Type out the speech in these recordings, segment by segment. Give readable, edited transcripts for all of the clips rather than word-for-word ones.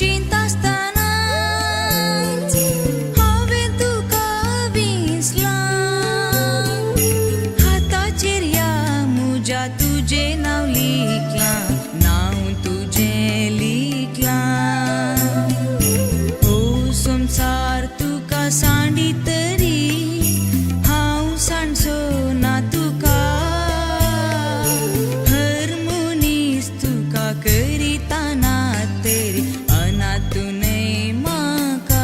चिंतासतनाच हांवें तुका विंचलां. हाताचेर ह्या मुज्या तुजें नांव लिखलां, नांव तुजें लिखलां. हो संवसार तुका सांडी तरी हांव सांडचो ना तुका. हर मनीस तुका करिता ना तरी अनाथ तूं न्हय म्हाका.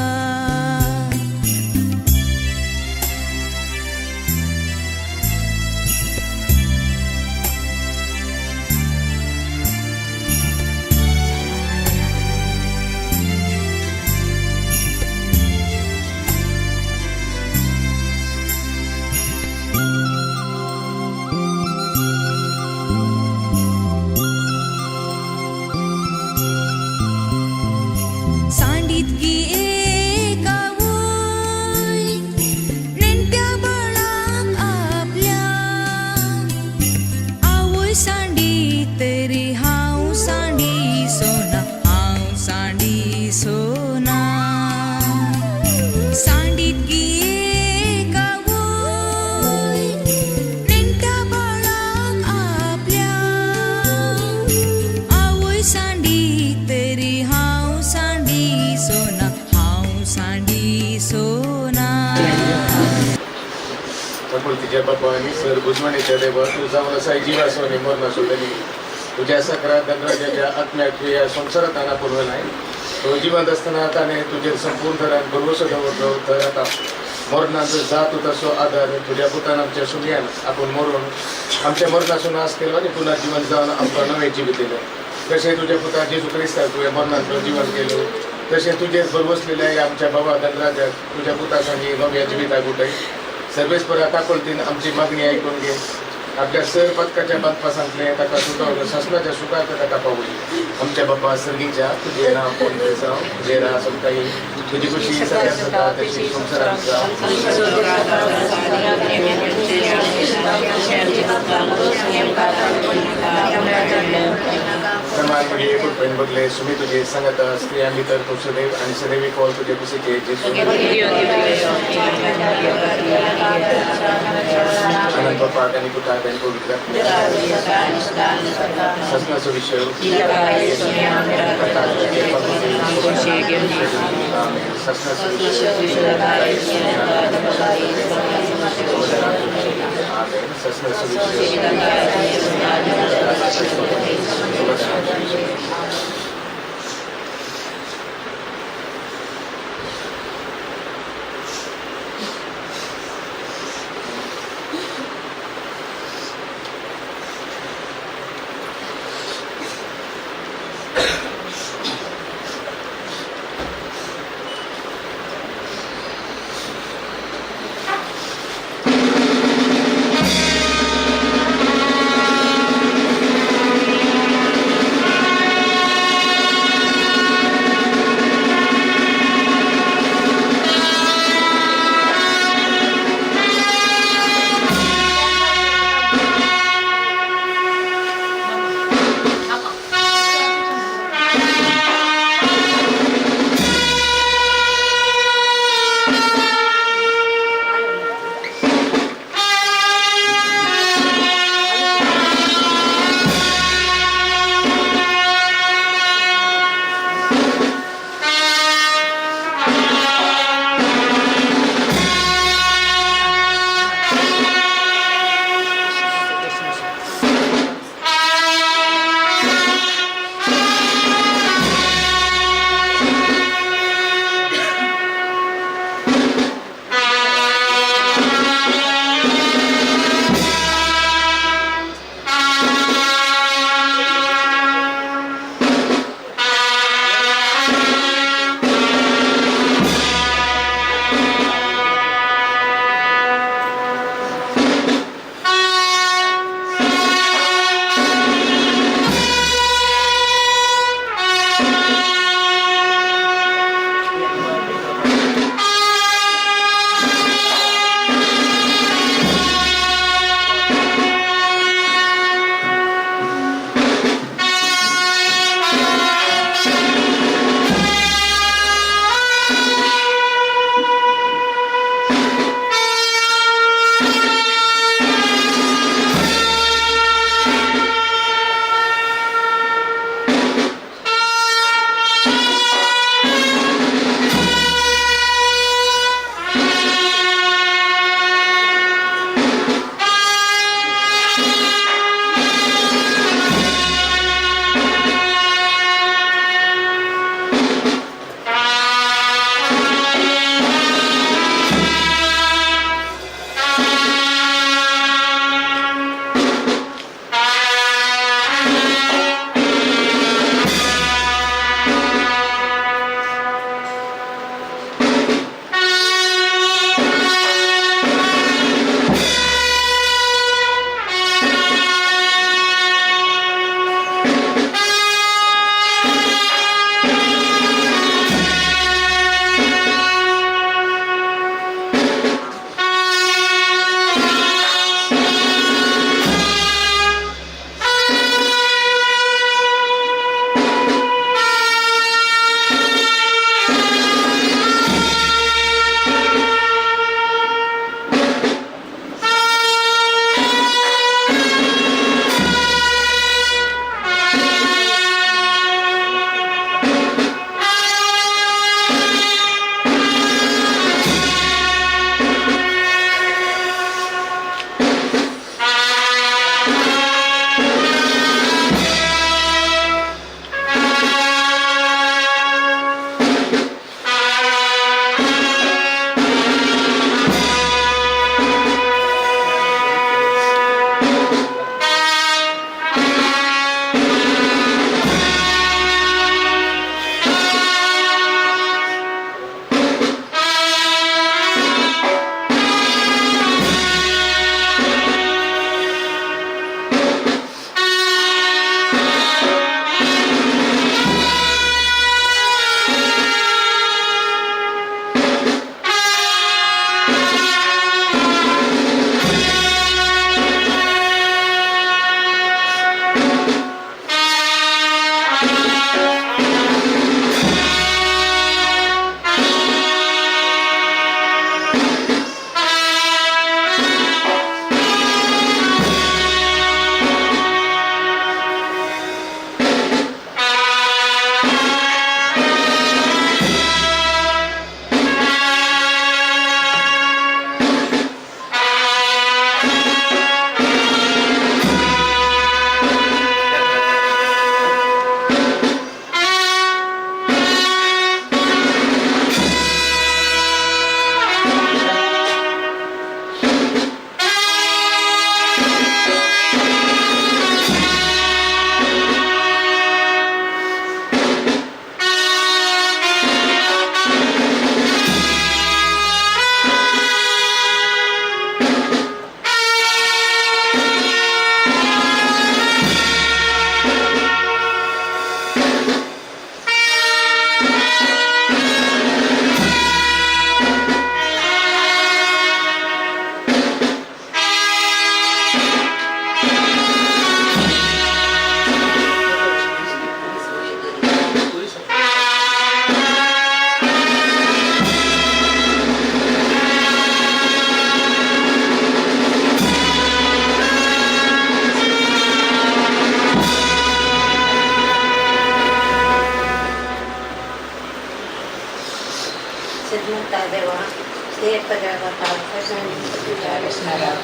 सांडीत गी एक आवय नेणट्या बाळाक आपल्या, आवय सांडी तरी हांव सांडी सोना, हांव सांडी सोना. सांडीत गी एक आवय नेणट्या बाळाक आपल्या, आवय सांडी तरी हांव सांडी सोना, हांव सांडी सोना. काकुळतीच्या बापा आनी सर बुजवणेच्या देवा, तूं जावन आसा जिवासो आनी मरणाचो धनी. तुज्या सकरा धनराजाच्या आत्म्याक तुज्या संवसारांत हांगा पुरवलाय. तो जिवंत आसतना ताणें तुजेर संपूर्ण थरान भरवसो दवरलो, तर आतां मरणांत जा तूं तसो आदार तुज्या पुतान आमच्या सुमयान आपूण मरून आमच्या मरणाचो नाश केलो आनी पुनर्जिवन जावन आमकां नवें जिवीत दिलें. तशें तुज्या पुता जेजू क्रिस्ताक तुवें मरणांतलो जिवन केलो, तशें तुजेर भरवसलेल्या ह्या आमच्या बाबा धनराजाक तुज्या पुता सांगी नव्या जिविताक उठय. सर्वेस्परा, काकुळतीन आमची मागणी ऐकून घे. आपल्या सर पदकाच्या बांदपासांतलें ताका सुटवलं, सासणाच्या सुखाक ताका पावय. आमच्या बापा सर्गीच्या, तुझे नाव पवित्र जावं, तुझे राज आमकां, तुजी खुशी सगळ्यात जाता तशी संवसारात जावं. प्रमाण म्हणजे एकूण बघले सुमी तुझे सांगता, स्त्रियां भितर तूं सदैव आणि सदैवी फळ तुझे कुशीचे जेजू. आनंद बापाक आणि पुताक आणि पवित्र सासणाचो विषय. आमेन. सासणाचो विषय. आमेन. सासणाचो विषय.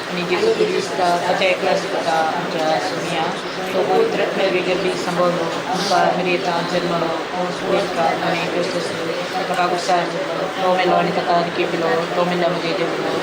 आणि जेजू क्रिस्ता ताच्या एकला सुता आमच्या सोनिया तो पवित्र मेरी सांबाळलो आमकां मिरयेता जन्मलो सुरेका आनी क्रिस्तस ताका कागुसार तो मेलो आनी ताका आनी पिलो तो मेल्ल्या मदीं देवलो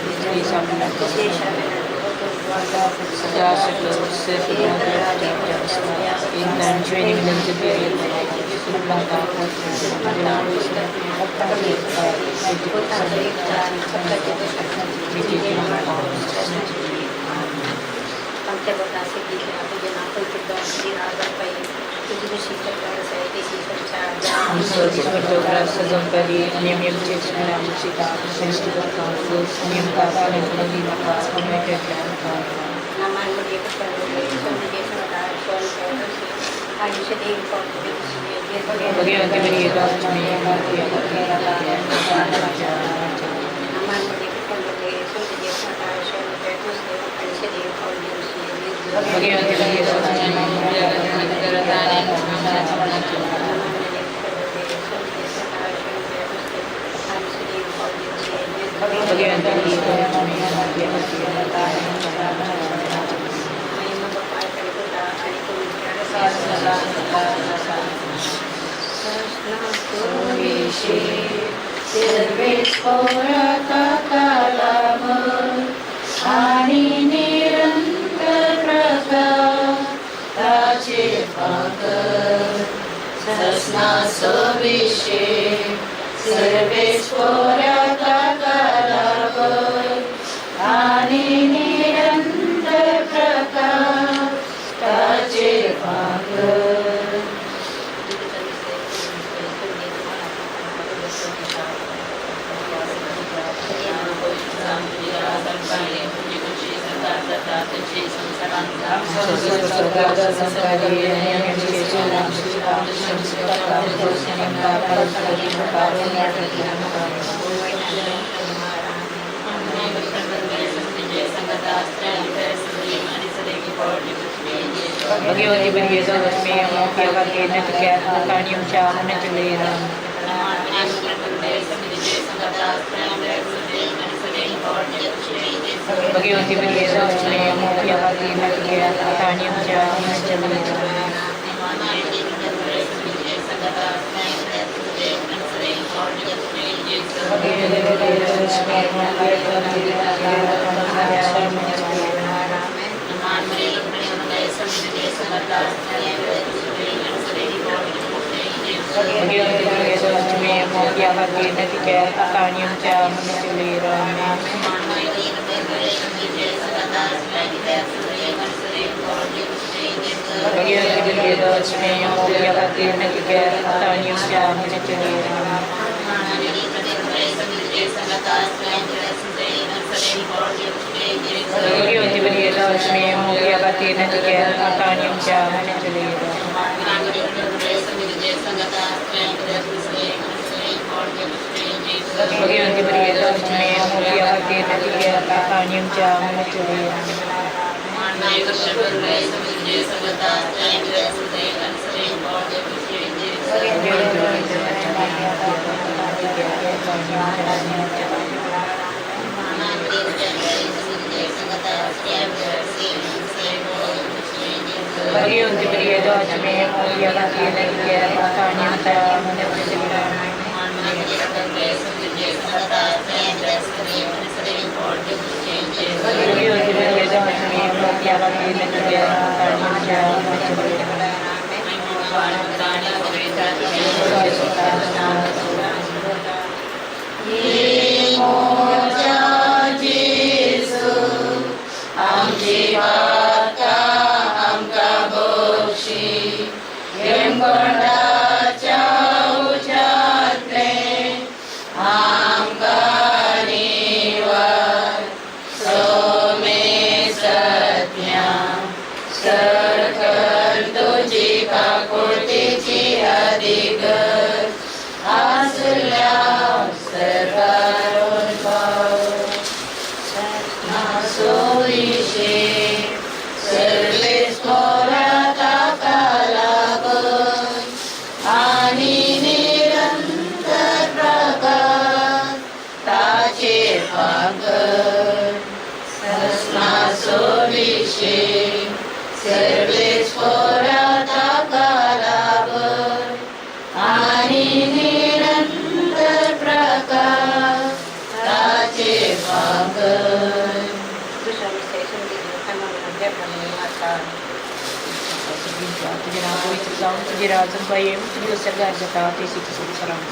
सोविशे सर्वेस पोरा ताका लाभय आनी निरंतर प्रकाश ताचे पांकय. तुजें नांव पवित्र जावं, तुजें राज आमकां येवं, तुजें सरकार जाता तशी संवसारांत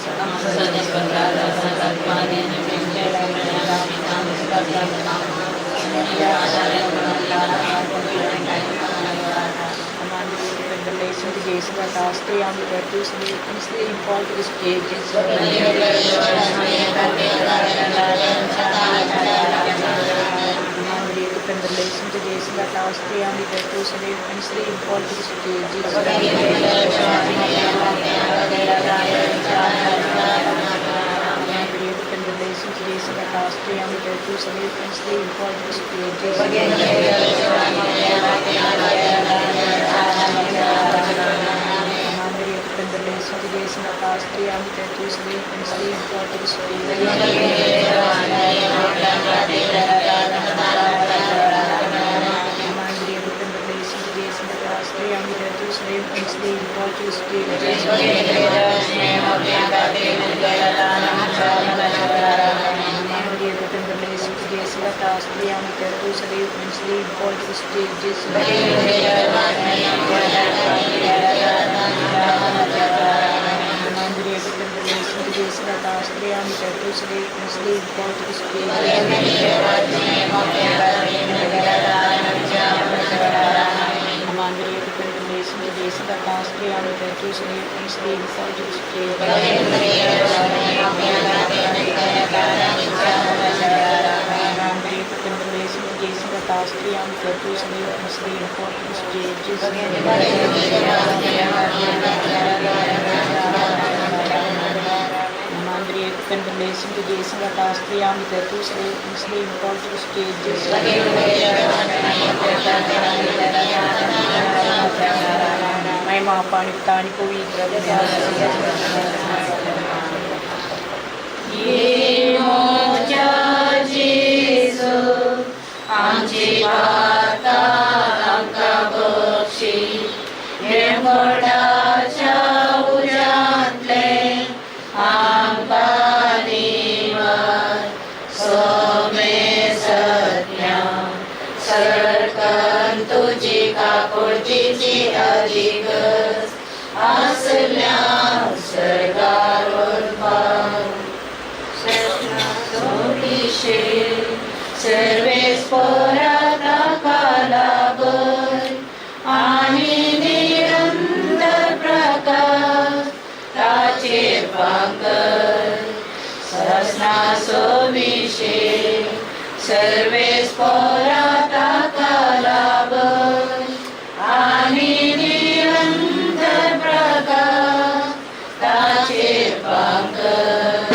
ये मोच्या जेजू आमची पाता आमकां बक्षी हेमडाच्या उज्यांतले आमकां निवार सोमे सत्या सरकन तुजी काकुळतीची अधिगज आसल्या सर्गार सर्वेस पोरा ताका लाभय आनी निरंतर प्रकाश ताचेर पांकय. ससना सोविशे सर्वेस पोरा ताका लाभय आनी निरंतर प्रकाश ताचेर पांकय.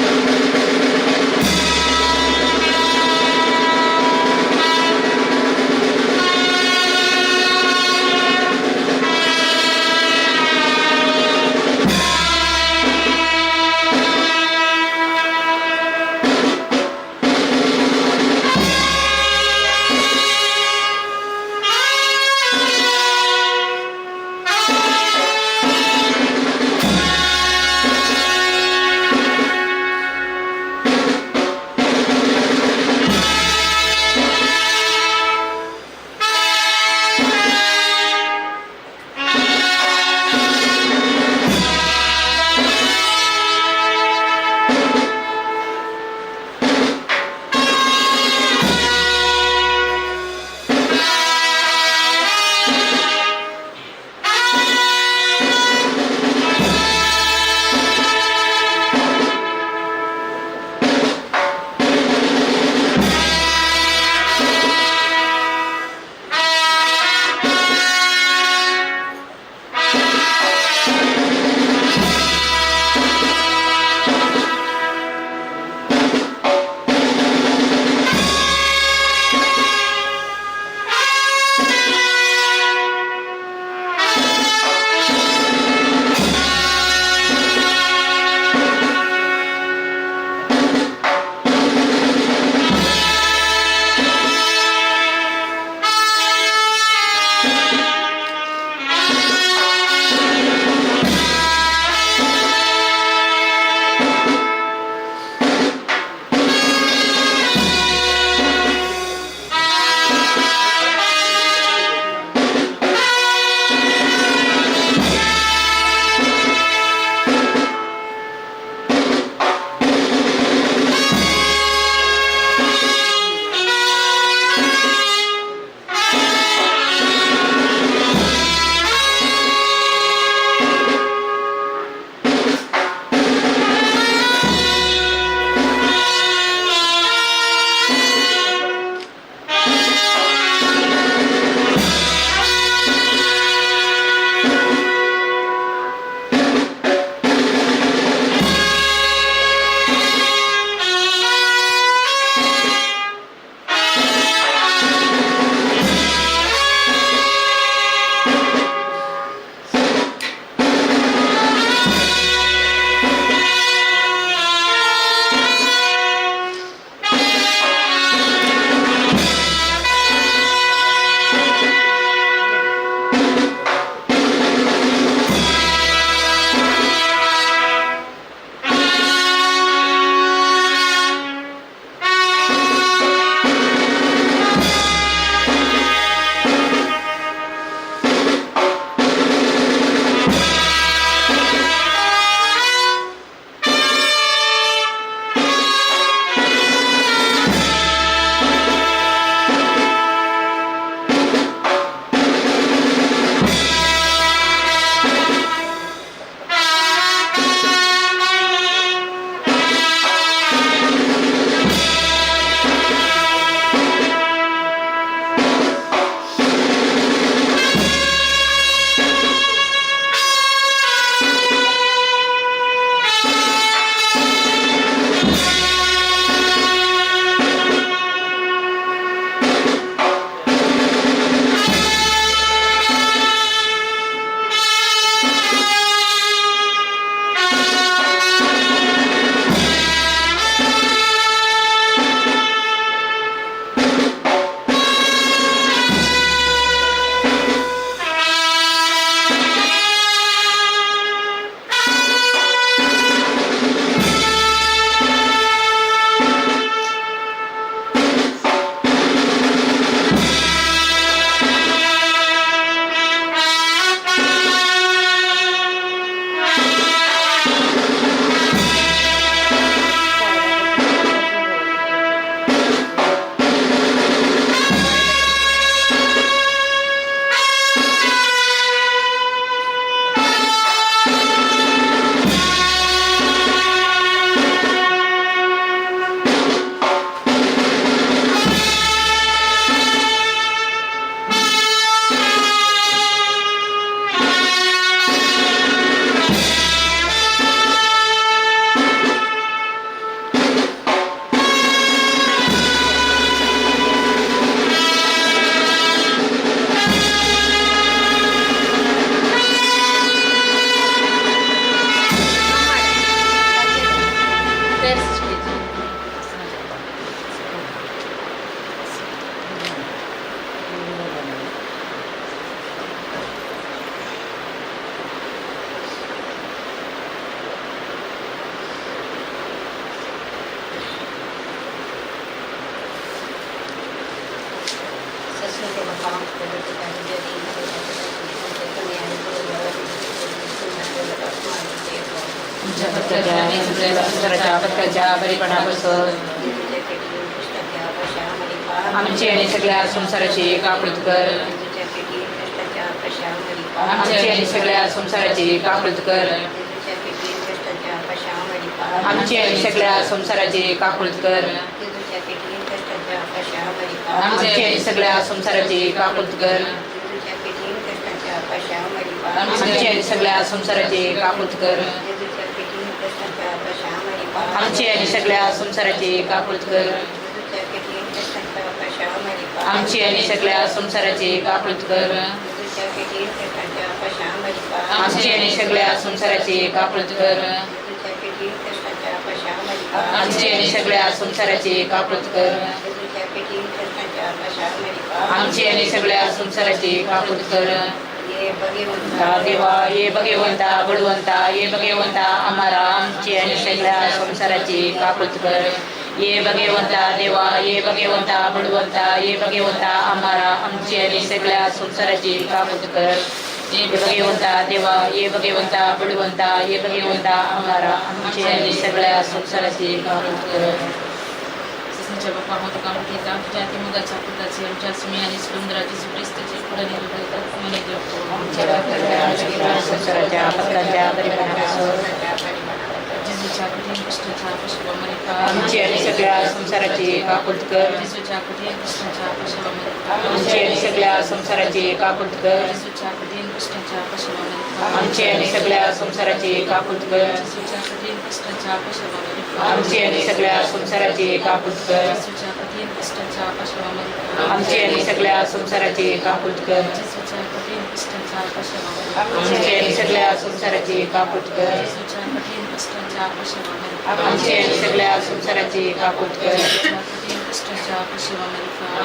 आमची आणि सगळ्या संसाराची काकुळत कर. आमची आणि सगळ्या संसाराची काकुळत कर. आमची आणि सगळ्या संसाराची काकुळत कर. आमची आणि सगळ्या संसाराची काकुळत कर. आमची आणि सगळ्या संसाराची काकुळत कर. आमची आणि सगळ्या संसाराची काकुळत कर. आमची आणि सगळ्या संसाराची काकुळत कर. आमची आणि सगळ्या संसाराची काकुळत कर. आमची आणि सगळ्या संसाराची काकुळत कर. आमची आणि सगळ्या संसाराची काकुळत कर. देवा ये भगवंता बळवंता ये भगवंता आम्हाला आमची आणि सगळ्या संसाराची काकुळत कर. ये भगवंता देवा ये भगवंता बळवंता ये भगवंता आम्हाला आमची आणि सगळ्या संसाराची काकुळत कर. ये भगवंता देवा ये भगवंता बळवंता ये भगवंता आम्हाला आमची आणि सगळ्या संसाराची काकुळत कर. संसाराच्या पत्राच्या आमची आणि सगळ्या संसाराची काकुळत कर. आमची आणि सगळ्या संसाराची काकुळत कर. आमची आणि सगळ्या संसाराची काकुळत कर. आमची आणि सगळ्या संसाराची काकुळत कर. आमची आणि सगळ्या संसाराची काकुळत कर. आमची आणि सगळ्या संसाराची काकुळत कर. आमची आणि सगळ्या संसाराची काकुळत कर.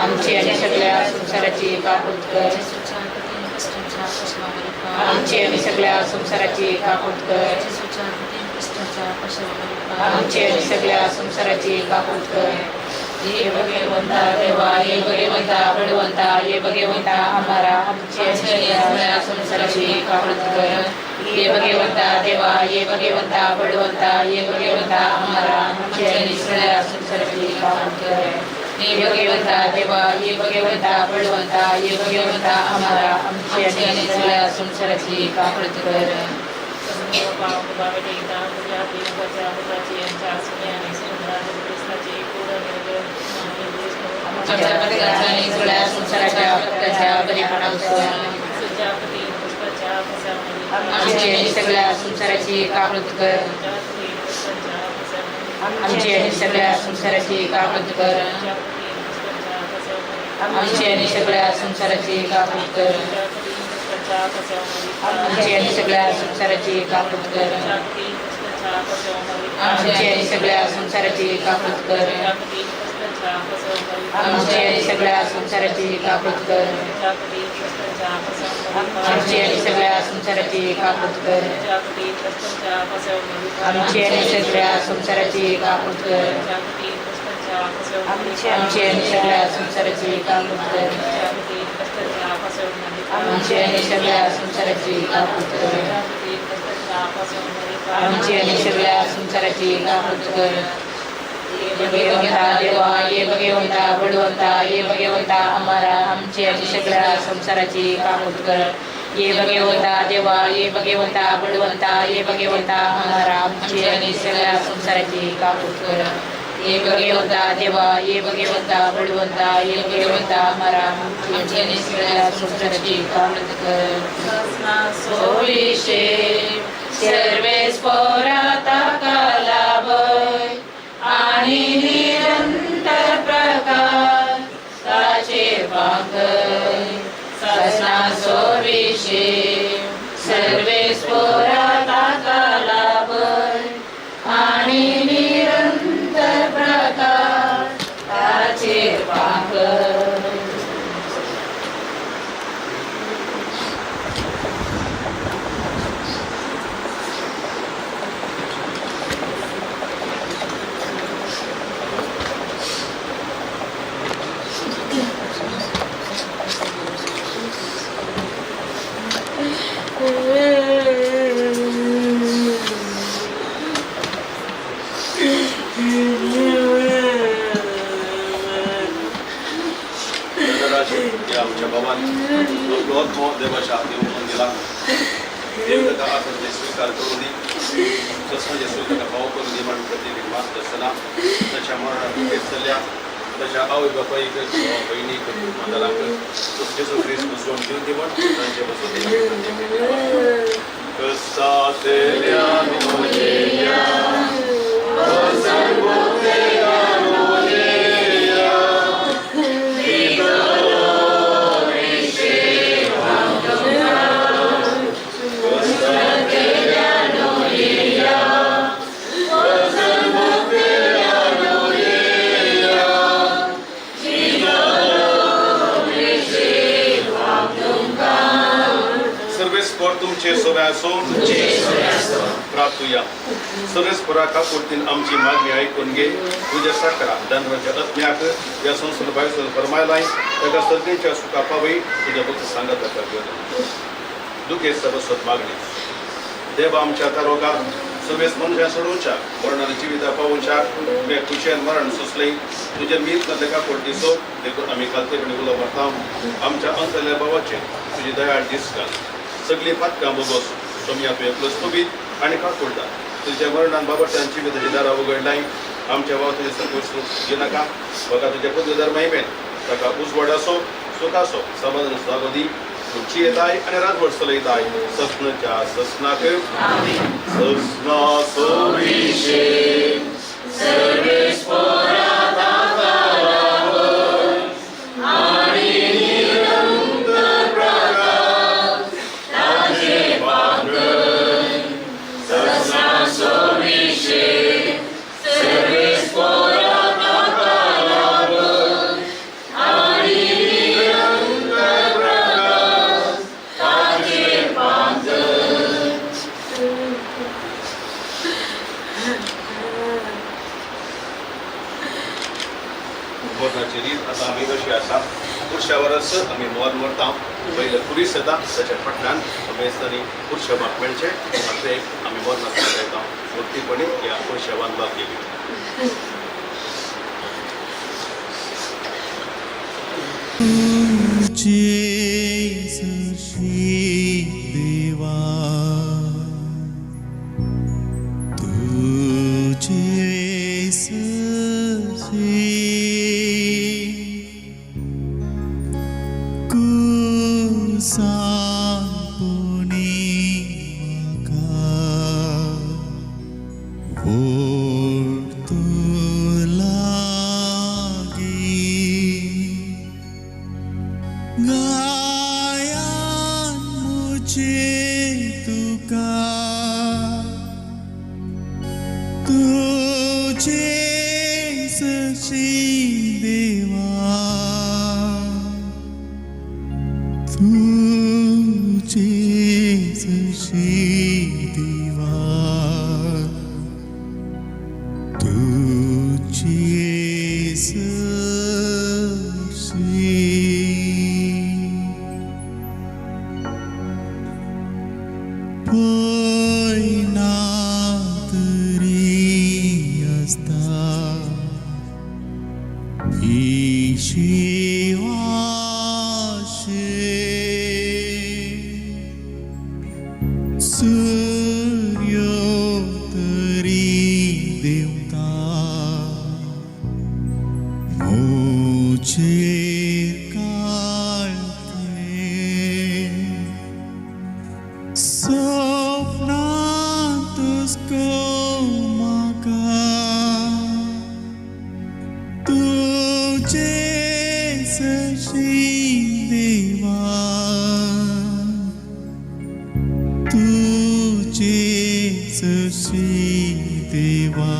आमची आणि सगळ्या संसाराची काकुळत कर. आमची आणि सगळ्या संसाराची काकुळत कर. आमची आणि सगळ्या संसाराची काकुळत कर. ये भगवंता देवा ये भगवंता बळवंता ये भगवंता आम्हाला आमची आणि सगळ्या संसाराची काकुळत कर. ये भगवंता देवा ये भगवंता बळवंता ये भगवंता आम्हाला आमची आणि सगळ्या संसाराची काकुळत कर. ये भगवंता देवा ये भगवंता बळवंता ये भगवंता आम्हाला आमची आणि सगळ्या संसाराची काकुळत कर. सगळ्या संसाराच्या पत्त्याच्या बरेपणापासून आमची आणि सगळ्या संसाराची काकुळत कर. आमची आणि सगळ्या संसाराची काकुळत कर. आमची आणि सगळ्या संसाराची काकुळत कर. आमची आणि सगळ्या संसाराची काकुळत कर. आमची आणि सगळ्या संसाराची काकुळत कर. आमची आणि सगळ्या संसाराची काकुळत कर. आमची आणि सगळ्या संसाराची काकुळत कर. आमची आणि सगळ्या संसाराची काकुळत कर. आमची आणि सगळ्या संसाराची काकुळत कर. आमची आणि सगळ्या संसाराची काकुळत कर. आमची आणि सगळ्या संसाराची काकुळत कर. ये भगवंता देवा ये भगवंता बळवंता ये भगवंता आम्हाला आमची आणि सगळ्या संसाराची काकुळत कर. ये भगवंता देवा ये भगवंता बळवंता ये भगवंता आम्हाला आमची आणि सगळ्या संसाराची काकुळत कर. ये भगवंता देवा ये भगवंता बळवंता ये भगवंता आम्हाला आमची आणि सगळ्या संसाराची काकुळत कर. सोविषे सर्वेस पोराता कालाभय आणि निरंतर प्रकाश ताचे पांघय. ससना सोविषे सर्वेस पोराता कालाभय आणि निरंतर ताचेर पांकर. या आमच्या बाबान आपलो आत्मो देवाच्या हाती ओंपून दिला. देव ताका आत्मचे स्विकार करूं दी, सस्नाचे सूख ताका फावो करूं दी म्हण प्रत्येक मागता आसतना ताच्या मरणाक दुखेस्त जाल्ल्या ताच्या आवय बापायक, भाव भयणीक, मादारांक जेजू क्रिस्त बुजवण दिवन दी म्हण तांचे बसोती आमी प्रत्येक मागता. सर्वेस्पर तुमचे सोव्या आसूं प्राप्तुया. सर्वेस्परा काकुळतीन आमची मागणी आयकून घे. तुज्या साकरा धनराच्या आत्म्याक ह्या संवसार भायर फरमायलाय ताका सगळ्यांच्या सुखा पावय तुज्या भक्त सांगत ताका कर. दुखेस्त बसत मागणी. देवा आमच्या तारोगा सगळेच मनशां सोडोवच्या मरणान जिविता पावोवच्या तुवें खुशेन मरण सोंसलें तुजें मीत ना ताका कोडटीचो देखून आमी खालतेपणी उलो मारता. आमच्या अंतरल्या भावाचेर तुजी दयाळ दीस घाल. सगळीं पातकां बोगोस सोमया तुवें एकलोच सोबीत आनी काकुळटा तुज्या मरणान बाबट्यान जिविताची दारां उगडलाय. आमच्या भाव तुजें सकयल सूख घेनाका म्हाका तुज्या पदवीदार महिमेन ताका उजवाड आसो सुख आसो समाधान जागो दी. तुमची येताय आनी रातभर चलयताय सस्नाच्या सस्नाक सस्ना सोविशे. मरणाची रीत आतां आमी कशी आसा पुरशावरच आमी मरण मरता. पयले पुलीस येता ताच्या फाटल्यान अभ्यासांनी पुरशेवाक मेळचें आतां एक आमी मरणाक येता भक्तीपणी ह्या पुरशेवान भाग घेवया. देवा तुझे कुसांपुनी म्हाका ओडतो लागी गायान मुझे तुका तुझे सशी देवा तुझे सशी देवा तुझे सशी. पयना तरी आसता इशिवाशे सूर्य तरी देवता मोचेर काळखे सपनांतूच म्हाका तुझे सशी देवा तुझे सशी देवा.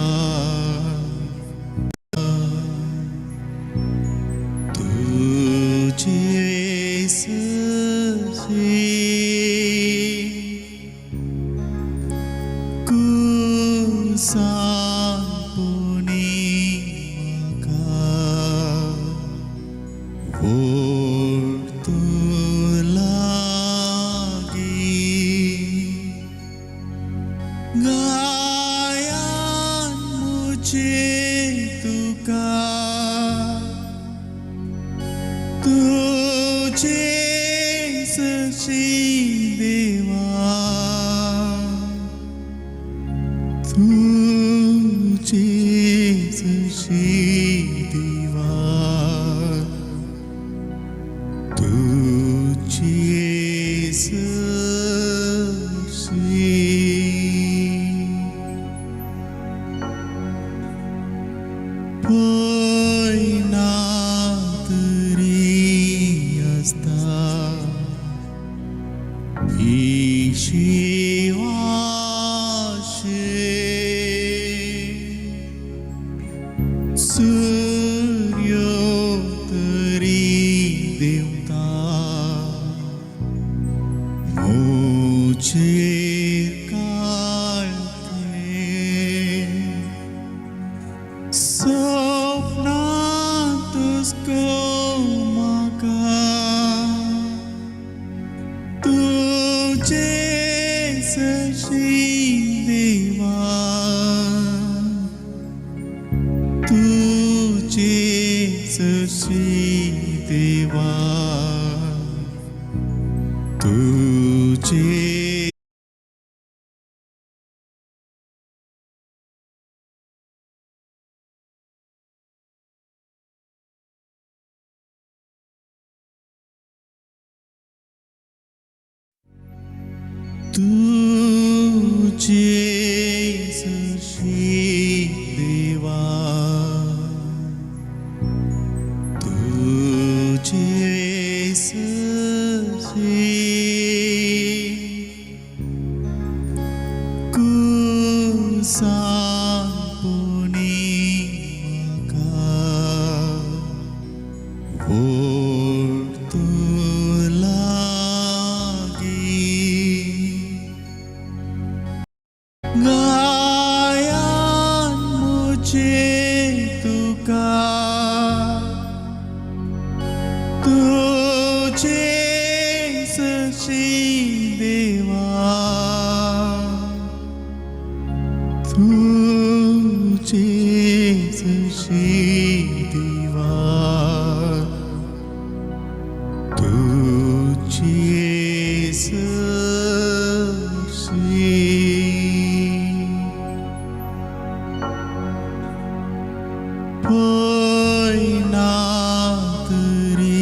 तुका तुझे सशी देवा तुझे सशी देवा तुझे सशी पयना तरी आसता इशिवाशे सूर्यो तरी देवता मोचेर काळथे सपनांतच म्हाका तुझे सशी देवा तुझे सशी देवा तुझे तुझे सशी देवा तुझे सशी कुसांपुणी म्हाका ओडतो लागीं गायान मुझे तुका तुझे सशी देवा तुझे सशी देवा तुझे सशी पयना तरी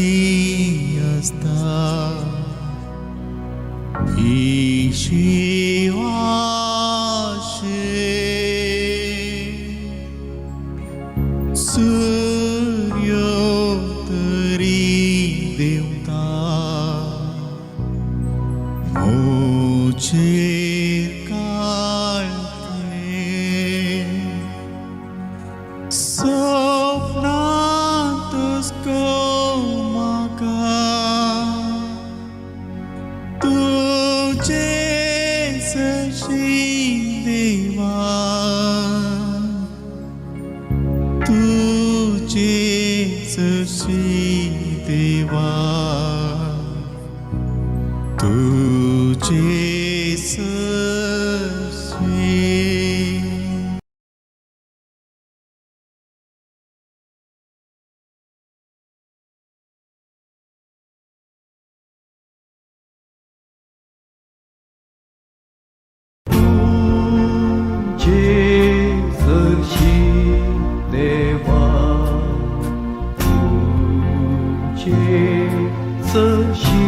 आसता इशिवाशे सूर्यो तरी देवता मोचेर काळथे सपनांतच म्हाका तुझे सशी देवा तुझे सशी देवा तुझे सशी तुझे सरशी देवा तुझे सरशी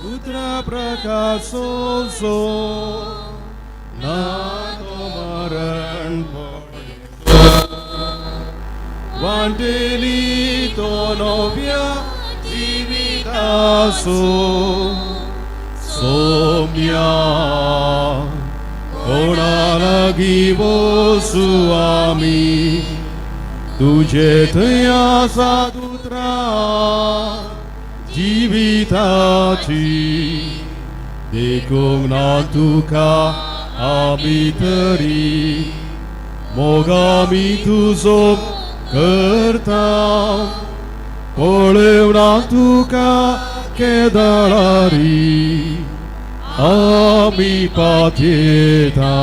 उतरा प्रकाशोसो ना तो मरण वांटेली तो नव्या जिवितासो सोम्या कोणा लागीं वसू आमी तुजे थंय आसा उतरां जिविताची देखूंक ना तुका आमी तरी मोग आमी तुजो करता पळोवना तुका केदाळारी आमी पातयेता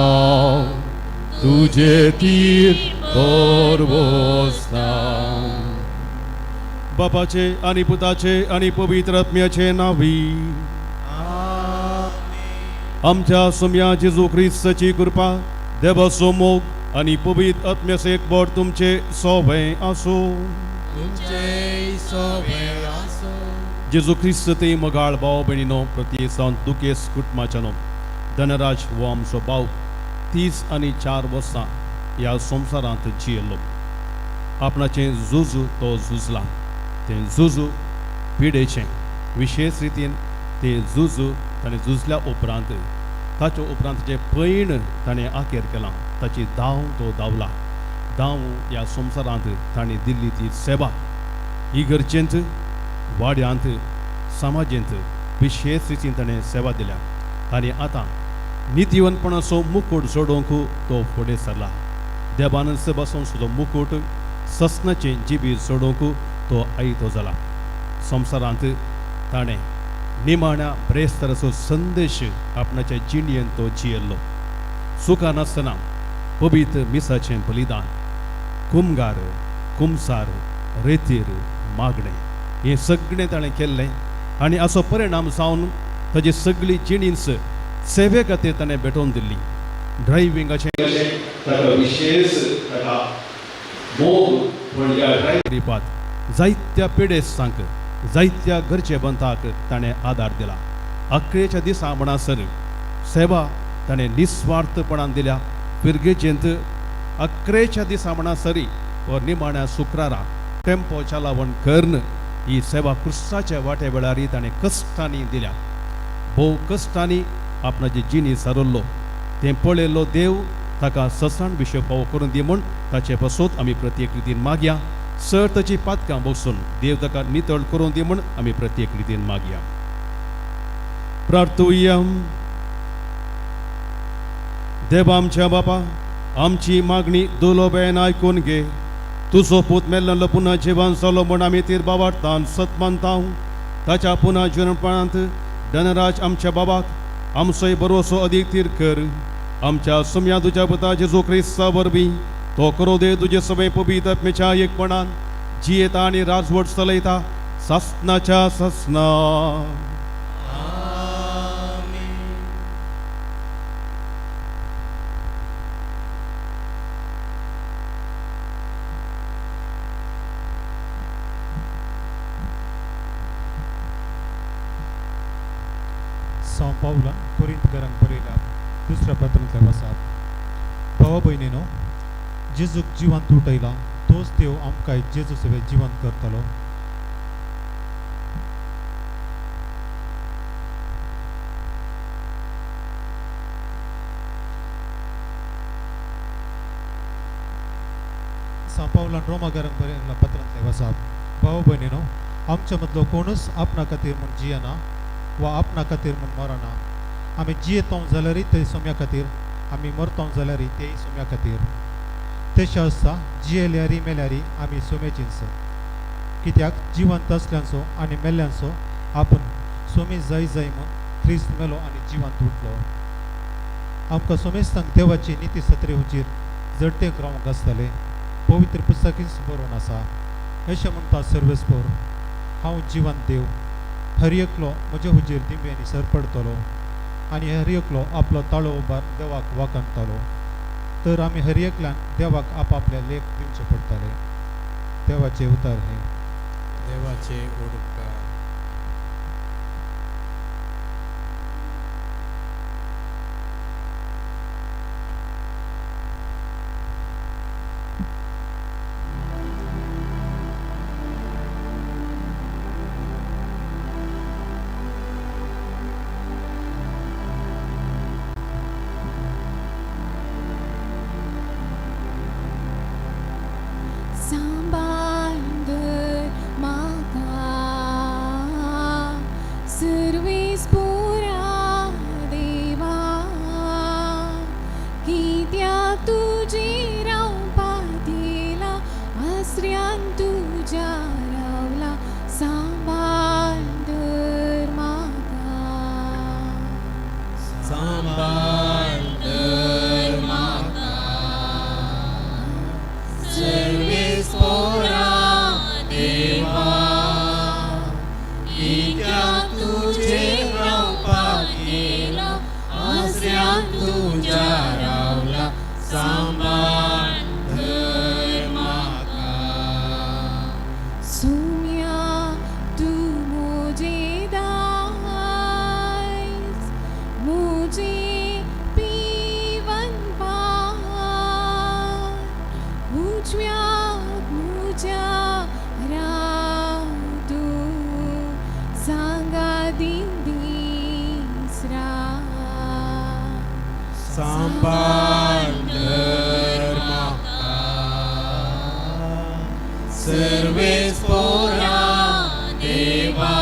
तुजे तीर बसता. बापाचे आनी पुताचे आनी पवित्र आत्म्याचे नांवी आमच्या सोम्या जेजू क्रिस्ताची कृपा, देवाचो मोग आनी पवित्र आत्म्याचो एकवट तुमचे सोबें आसूं. जेजू क्रिस्त ते मोगाळ भाव भयणीनो, प्रत्येक दुखेस कुटुंबाच्यानो धनराज हो आमचो भाव 30 आनी 4 वर्सां ह्या संवसारांत जियेल्लो. आपणाचें झुजू तो झुजला, तें झुजू पिडेचें, विशेश रितीन तें झुजू ताणें झुजल्या उपरांत ताचे उपरांत जें पैण ताणें आखेर केलां, ताची धांव तो धांवला. धांव ह्या संवसारांत ताणें दिल्ली ती सेवा इगर्जेंत, वाड्यांत, समाजेंत विशेश रितीन ताणें सेवा दिल्या आनी आतां नितीवंतपणाचो मुकूट जोडोवंक तो फुडें सरला. देवान बसून सुद्दां मुकूट ससनाचें जिबी जोडोवंक तो आयतो जाला. संवसारांत ताणें निमाण्या ब्रेस्तराचो संदेश आपणाच्या जिणेन तो जियेल्लो. सुखान आसतना पवित्र मिसाचें बलिदान, कुमगार, कुमसार, रेतीर, मागणें हें सगळें ताणें केल्लें आनी हाचो परिणाम जावन ताजी सगळी जिणींच सेवे खातीर ताणें भेटोवन दिल्ली. ड्रायव्हिंगाचें ताका विशेश ताका मोग पूण ह्या ड्रायव्हिंगात जायत्या पिडेस्तांक, जायत्या गरजेवंताक ताणें आदार दिला. अकरेच्या दिसा म्हणसर सेवा ताणें निस्वार्थपणान दिल्या. फिरगेजेंत अकरेच्या दिसा म्हणसरी व निमाण्या शुक्रारा टेम्पो चलावण करून ही सेवा क्रिस्ताच्या वाटे वेळार ताणें कश्टांनी दिल्या. भोव कश्टांनी आपणाची जिणी सारल्लो तें पळयल्लो देव ताका ससाण विशय फावो करून दी म्हूण ताचे पासत आमी प्रत्येक रितीन मागया. सर ताची पातकां बसून देव ताका नितळ करून दी म्हूण आमी प्रत्येक रितीन मागया. प्रार्थुया. देवा आमच्या बापा, आमची मागणी दुलोबेन आयकून घे. तुजो पूत मेल्लो पुन्हा जिवन जालो म्हूण आमी तीर बाबार्तान सत मानता. ताच्या पुन्हा जिवनपणांत धनराज आमच्या बाबाक आमचोय बरोसो अदीक तीर कर. आमच्या सुम्या तुज्या पुता जेजू क्रिस्ता वरवीं तो करो दे तुजे सगळे पवित्र आत्म्याच्या एकपणान जियेता आनी राजवट चलयता सासनाच्या सासना. साव पावलान कोरिंतकारांक बरयल्या दुसऱ्या पत्रांतल्या वासाप. भावा भयणीनो, जेजूक जिवंत उठयला तोच देव आमकां जेजू सगळे जिवंत करतलो. साव पावलान रोमाकारांक बरयल्या पत्रांतल्या वासाप. भावा भयणीनो, आमच्या मदलो कोणूच आपणा खातीर म्हूण जियेना वा आपणा खातीर म्हूण मरना. आमी जियेतो जाल्यारय ते सोम्या खातीर, आमी मरतो जाल्यारय तेय सोम्या खातीर. तशें आसता जियेल्यारी मेल्यारी आमी सोम्याचींच. कित्याक जिवंत आसल्यांचो आनी मेल्ल्यांचो आपूण सोमी जाय जाय म्हूण क्रिस्त मेलो आनी जिवंत उठलो. आमकां सोमेस्तांक देवाची निती सत्री हुजीर जडतेक रावंक आसतलें. पवित्र पुस्तकीच बरोवन आसा. अशें म्हणटा सर्वेस्पोर, हांव जिवंत देव, हर एकलो म्हजे हुजीर दिंब्यांनी सर पडतलो आनी हर एकलो आपलो ताळो उबार देवाक वाखाणतलो. तर आमी हर एकल्यान देवाक आपापले लेख दिवचे पडटले. देवाचे उतर हे. देवाचे उपकार. सोम्या तूं म्हजें दायज म्हजें पिवन पान उजव्याक म्हज्या राव तूं सांगा दिन दीस रात. सांबाळ धर म्हाका सर्वेस्पोरा देवा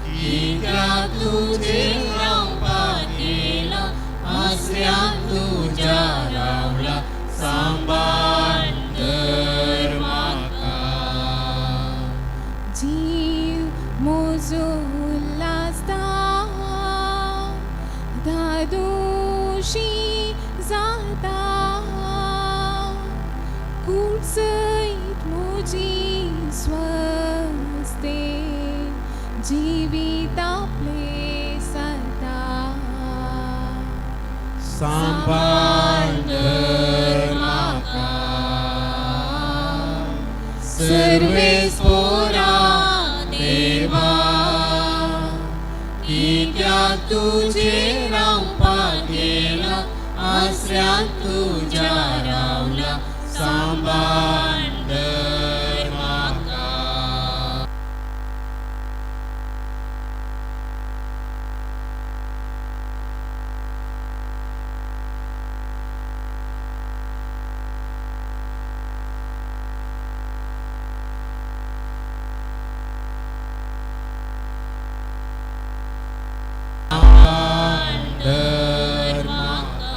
कित्याक तुजेर रावपाक येयला आसऱ्यान तुज्या रावला सांबाळ धर म्हाका. जीव म्हजो उल्हासता धादोशी जाता कूड सयत म्हजी स्वस्थे जिवितांतले सता. सांबाळ धर म्हाका सर्वेस्पोरा देवा कित्याक तुजेर रावपाक येयला आसऱ्यान तुज्या रावला सांबाळ धर म्हाका. धर म्हाका.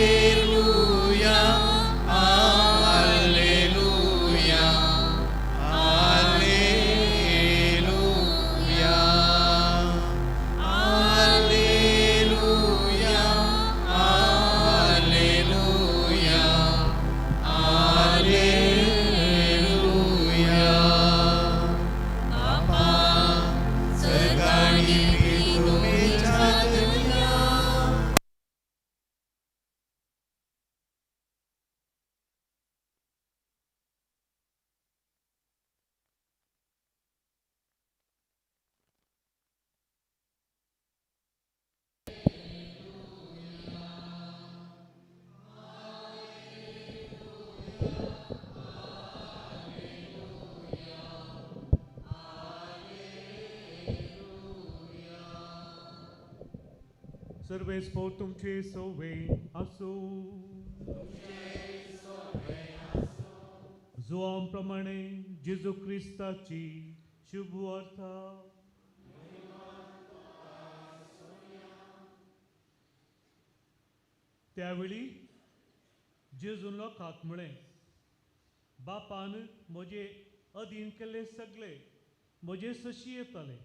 Alleluia, Alleluia, Alleluia, Alleluia, Alleluia, Alleluia. बापा सकाळी तुमीच्या दुनिया. सर्वेस्पोर तुमचे सोवे आसूं. जुवां प्रमाणे जेजू क्रिस्ताची शुभ वार्ता. त्यावेळी जेजून लोकांक म्हळें, बापान म्हजे अधीन केल्ले सगळे म्हजे सशी येतले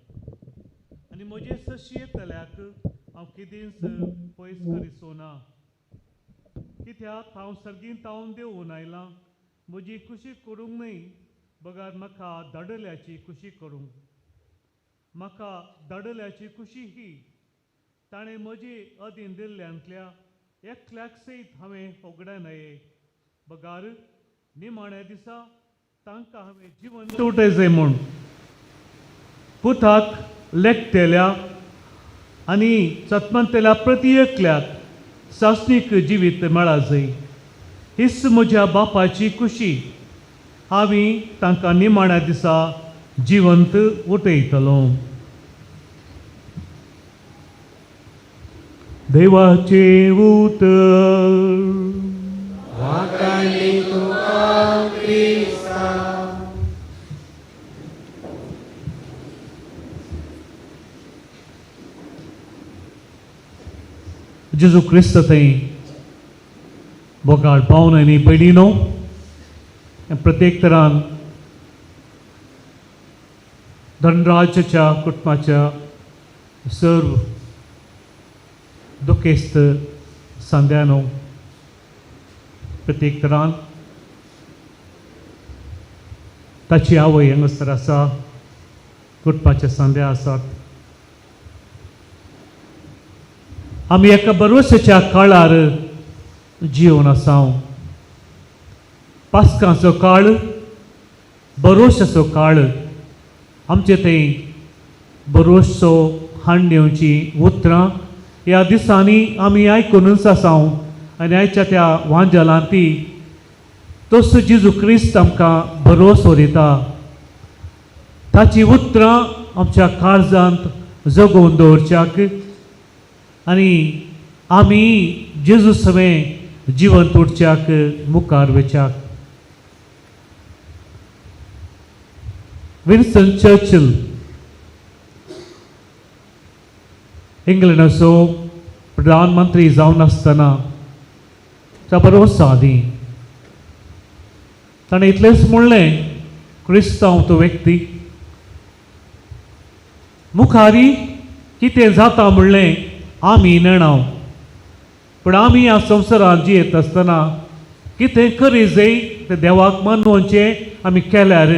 आनी म्हजे सशी येतल्याक हांव केदींच पयस करिसो ना. कित्याक हांव सर्गींत तावन देंवून आयलां म्हजी खुशी करूंक न्हय, बगर म्हाका धाडल्याची खुशी करूंक. म्हाका धाडल्याची खुशी ही ताणें म्हजी अधीन दिल्ल्यांतल्या एकल्याक सयत हांवें होगडाय न्हय, बगर निमाण्या दिसा तांकां हांवें जिवंत उठयचें म्हूण. पुताक लेखतेल्या आनी सतमंतेल्या प्रती एकल्याक सासणीक जिवीत मेळा जाय, हीच म्हज्या बापाची खुशी. हांवें तांकां निमाण्या दिसा जिवंत उठयतलो. देवाचें उतर. वाखाणणी तुका क्रिस्ता. जेजू क्रिस्त थंय बोगाळ पावन आनी भयणीनो, प्रत्येक तरान धनराजाच्या कुटुंबाच्या सर्व दुखेस्त सांद्यानो, प्रत्येक तरान ताची आवय हांगासर आसा, कुटुंबाचे सांदे आसात. आमी एका भरवशाच्या काळार जिवन आसा. पास्कांचो काळ भरवशाचो काळ. आमचे थंय भरवसो हाडून येवची उतरां ह्या दिसांनी आमी आयकुनूच आसा. आनी आयच्या त्या वांजलांत ती तसो जेजू क्रिस्त आमकां भरवसो दिता. ताची उतरां आमच्या काळजांत जगोवन दवरच्याक आनी आमी जेजू सवें जिवन उरच्याक मुखार वच्याक. विन्स्टन चर्चिल इंग्लंडाचो प्रधानमंत्री जावन आसतना बरो आदी ताणें इतलेंच म्हणलें, क्रिस्तांव तो व्यक्ती मुखारी कितें जाता म्हणलें आमी नेणाव, पूण आमी ह्या संवसारांत जियेत आसतना कितें करी जाय तें देवाक मानवचें आमी केल्यार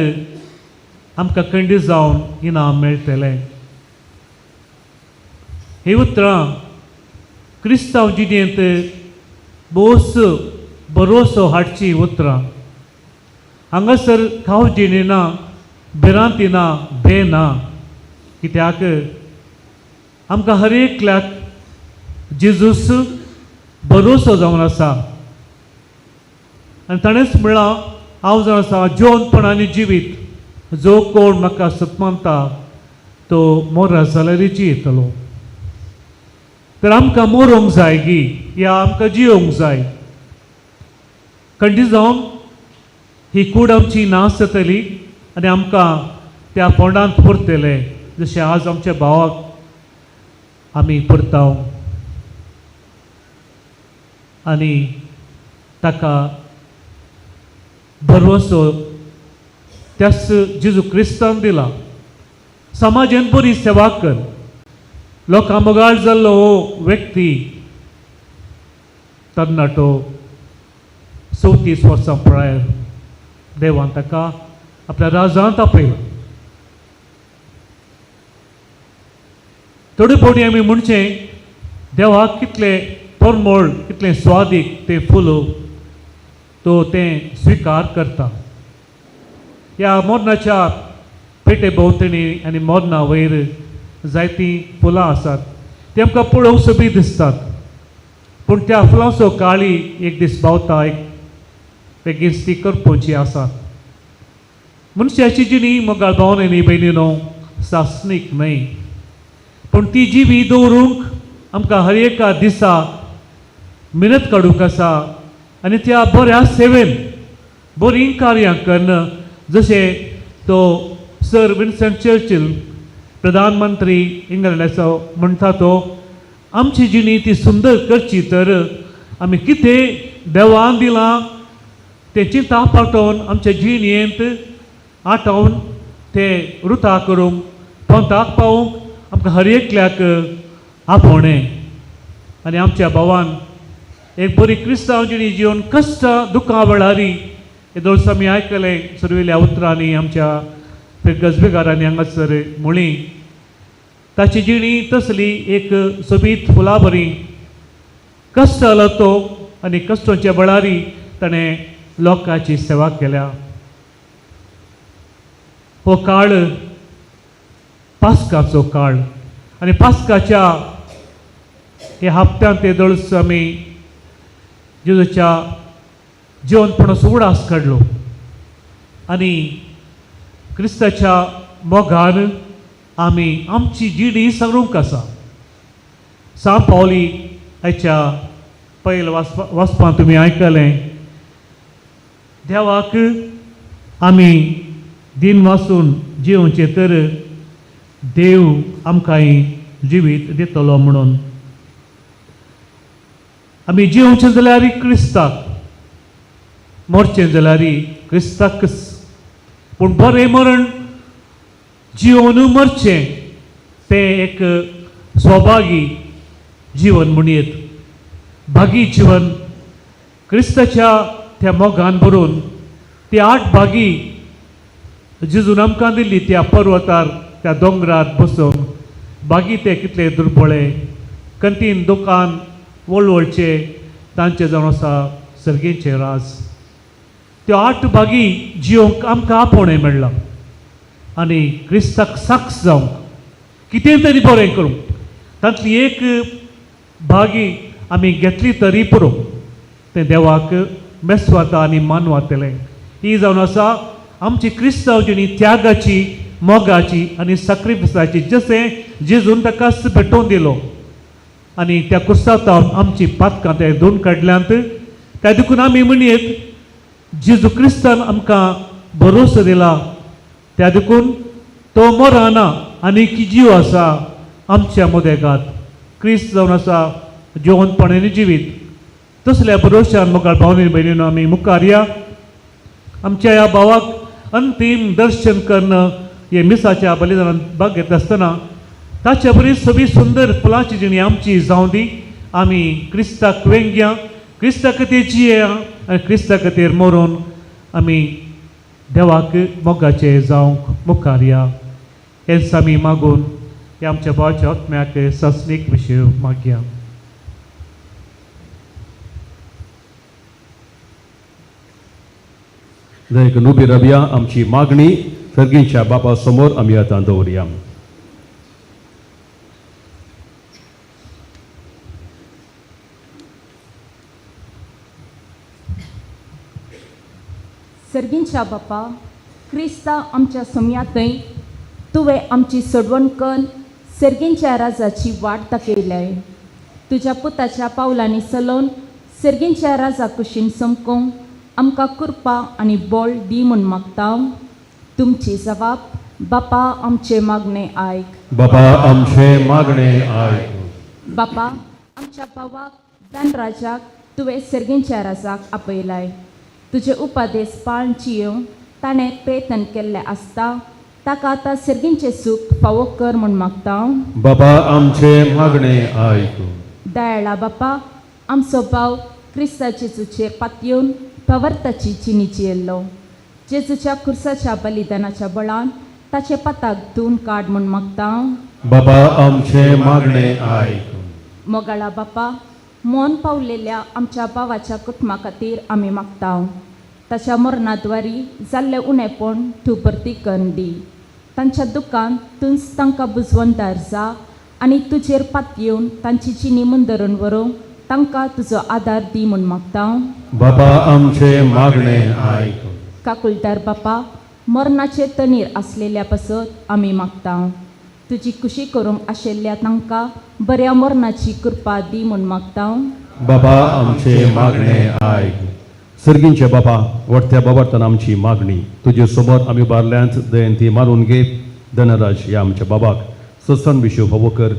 आमकां खंडीत जावन इनाम मेळटलें. हीं उतरां क्रिस्तांव जिणेंत भोवच भरोसो हाडची उतरां. हांगासर खावजिणी ना, भिरांती ना, भंय ना, कित्याक आमकां हर एकल्याक जेजूस भरोसो जावन आसा. आनी ताणेंच म्हळां, हांव जावन आसा जिवनपण आनी जिवीत, जो कोण म्हाका सतमानता तो मोरा जाल्यार जियेतलो. तर आमकां मरोंक जाय गी या आमकां जियोंक जाय. खंडीत जावन ही कूड आमची नाश जातली आनी आमकां त्या फोंडांत पुरतले, जशें आज आमच्या भावाक आमी पुरता आनी ताका भरवसो त्याच जेजू क्रिस्तान दिला. समाजान बरी सेवा कर, लोकां मोगाळ जाल्लो हो व्यक्ती तरणाटो 34 वर्सां प्रायर देवान ताका आपल्या राजांत आपयलो. थोडे फावटी आमी म्हणचें देवाक कितलें परमळ, कितलें स्वादीक तें फूल तो तें स्विकार करता. ह्या मोरनाच्या पेटे भोंवतणी आनी मोरना वयर जायतीं फुलां आसात, ती आमकां पळोवंक सोबीत दिसतात, पूण त्या फुलांचो काळी एक दीस पावता, एक बेगीन ती करपोवची आसा. मनशाची जिणी मोगाळ भावनांनी भयणीनो सासणीक न्हय, पूण ती जिवी दवरूंक आमकां हर एका दिसा मेहनत काडूंक आसा आनी त्या बऱ्या सेवेन बरीं कार्यां कन्न, जशें तो सर विन्सन चर्चिल प्रधानमंत्री इंग्लंडाचो म्हणटा तो आमची जिणी ती सुंदर करची तर आमी कितें देवान दिलां तें चिंता पाटोवन आमच्या जिणेंत आठोवन तें रुता करूंक पंथाक पावोवंक आमकां हर एकल्याक आपोवणें. आनी आमच्या भावान एक बरी क्रिस्तांव जिणी जिवन कश्ट दुख्खा वेळारी हे आमी आयकलें सुरवेल्या उतरांनी आमच्या गजबेगारांनी हांगासर म्हळी. ताची जिणी तसली एक सोबीत फुलां बरी कश्ट आलो तो आनी कश्टांच्या बळारी ताणें लोकांची सेवा केल्या. हो काळ पास्काचो काळ आनी पास्काच्या ह्या हप्त्यांत ते दळस आमी जेजूच्या जिवनपणाचो उडास काडलो आनी क्रिस्ताच्या मोगान आमी आमची जिणी सांगूंक आसा. सा पावली आयच्या पयल्या वाचपांत तुमी आयकलें, देवाक आमी दिन वाचून जिवचें तर देव आमकां जिवीत दितलो म्हणून. आमी जिवचें जाल्यार क्रिस्ताक, मरचें जाल्यार क्रिस्ताकच, पूण बरें मरण जिवन मरचें तें एक स्वभागी जीवन म्हणयेत. भागी जीवन क्रिस्ताच्या त्या मोगान भरून ती 8 भागी जेजून आमकां दिल्ली त्या पर्वतार त्या दोंगरार बसून बागी ते कितले दुर्बळे कंतीन दुकान वळवळचे तांचे जावन आसा सर्गींचे राज. त्यो 8 भागी जियोंक आमकां आपोवणें मेळ्ळां आनी क्रिस्ताक साक्ष जावंक कितें तरी बरें करूंक तांतली एक भागी आमी घेतली तरी पुरो तें देवाक मेस्वाता आनी मानवातलें. ही जावन आसा आमची क्रिस्तांव जिणी त्यागाची मोगाची आनी साक्रिफिसाची जशें जेजून ताका भेटोवन दिलो आनी त्या कुर्सातावन आमची पातकां ते धुवन काडल्यांत. त्या देखून आमी म्हणयेत जेजू क्रिस्तान आमकां भरोसो दिला त्या देखून तो मरना आनी की जीव आसा आमच्या मदेगात. क्रिस्त जावन आसा जिवंतपणान जिवीत. तसल्या भरोश्यान मुखार भावनी भयणीनो आमी मुखार या आमच्या ह्या भावाक अंतीम दर्शन कर्ण हे मिसाच्या बलिदानान भाग घेता आसतना ताच्या बरी सगळी सुंदर फुलांची जिणी आमची जावं दी. आमी क्रिस्ताक वेंग्या क्रिस्ता खातीर जियेया आनी क्रिस्ता खातीर मरून आमी देवाक मोगाचे जावंक मुखार या. हेच आमी मागून ह्या आमच्या भावाच्या आत्म्याक सासणीक विशय मागया. दयेक उबी रावया. आमची मागणी सर्गींच्या बापा समोर आमी आतां दवरया. सर्गींच्या बापा क्रिस्ता आमच्या सम्यातय तुवें आमची सोडवण कन्न सर्गींच्या राजाची वाट दाखयल्याय. तुज्या पुताच्या पावलांनी चलोवन सर्गींच्या राजा कुशीन समकोंक आमकां कृपा आनी बळ दी म्हूण मागता. तुमची जबाब बापा आमचे मागणे आयक. बापा आमचे मागणे आयक. बापा आमच्या भावाक धनराजाक तुवें सर्गींच्या राजाक आपयलाय. तुजे उपदेश पाळन जियोवंक ताणें प्रयत्न केल्लें आसता ताका आतां सर्गींचें सूख फावो कर म्हूण मागता. बाबा आमचे मागणे आयक. दयाळा बापा आमचो भाव क्रिस्ता जेजूचेर पातयेवन पवर्ताची जिणी जियेल्लो. जेजूच्या खुर्साच्या बलिदानाच्या बळान ताचे पाताक धुवन काड म्हूण मागता. बाबा आमचे मागणे आयक. मोगाळा बापा मौन पावलेल्या आमच्या भावाच्या कुटुंबा खातीर आमी मागता. ताच्या मरणाद्वारी जाल्लें उणेपण तूं भरती करून दी. तांच्या दुकान तूंच तांकां बुजवणदार जा आनी तुजेर पातयेवन तांची जिणी मुंदरून व्हरूंक तांकां तुजो आदार दी म्हूण मागता. बाबा आमचे मागणे आयक. काकुलदार बापा मरणाचे तणीर आसलेल्या पासत आमी मागता. तुजी खुशी करूंक आशिल्ल्या तांकां बऱ्या मरणाची कृपा दी म्हूण मागता. बाबा आमचे मागणे आयक. सर्गींचे बाबा वडत्या बाबार्तान आमची मागणी तुजे समोर आमी उबारल्यांत. दयंती मारून घे धनराज ह्या आमच्या बाबाक ससन विशय फावो कर.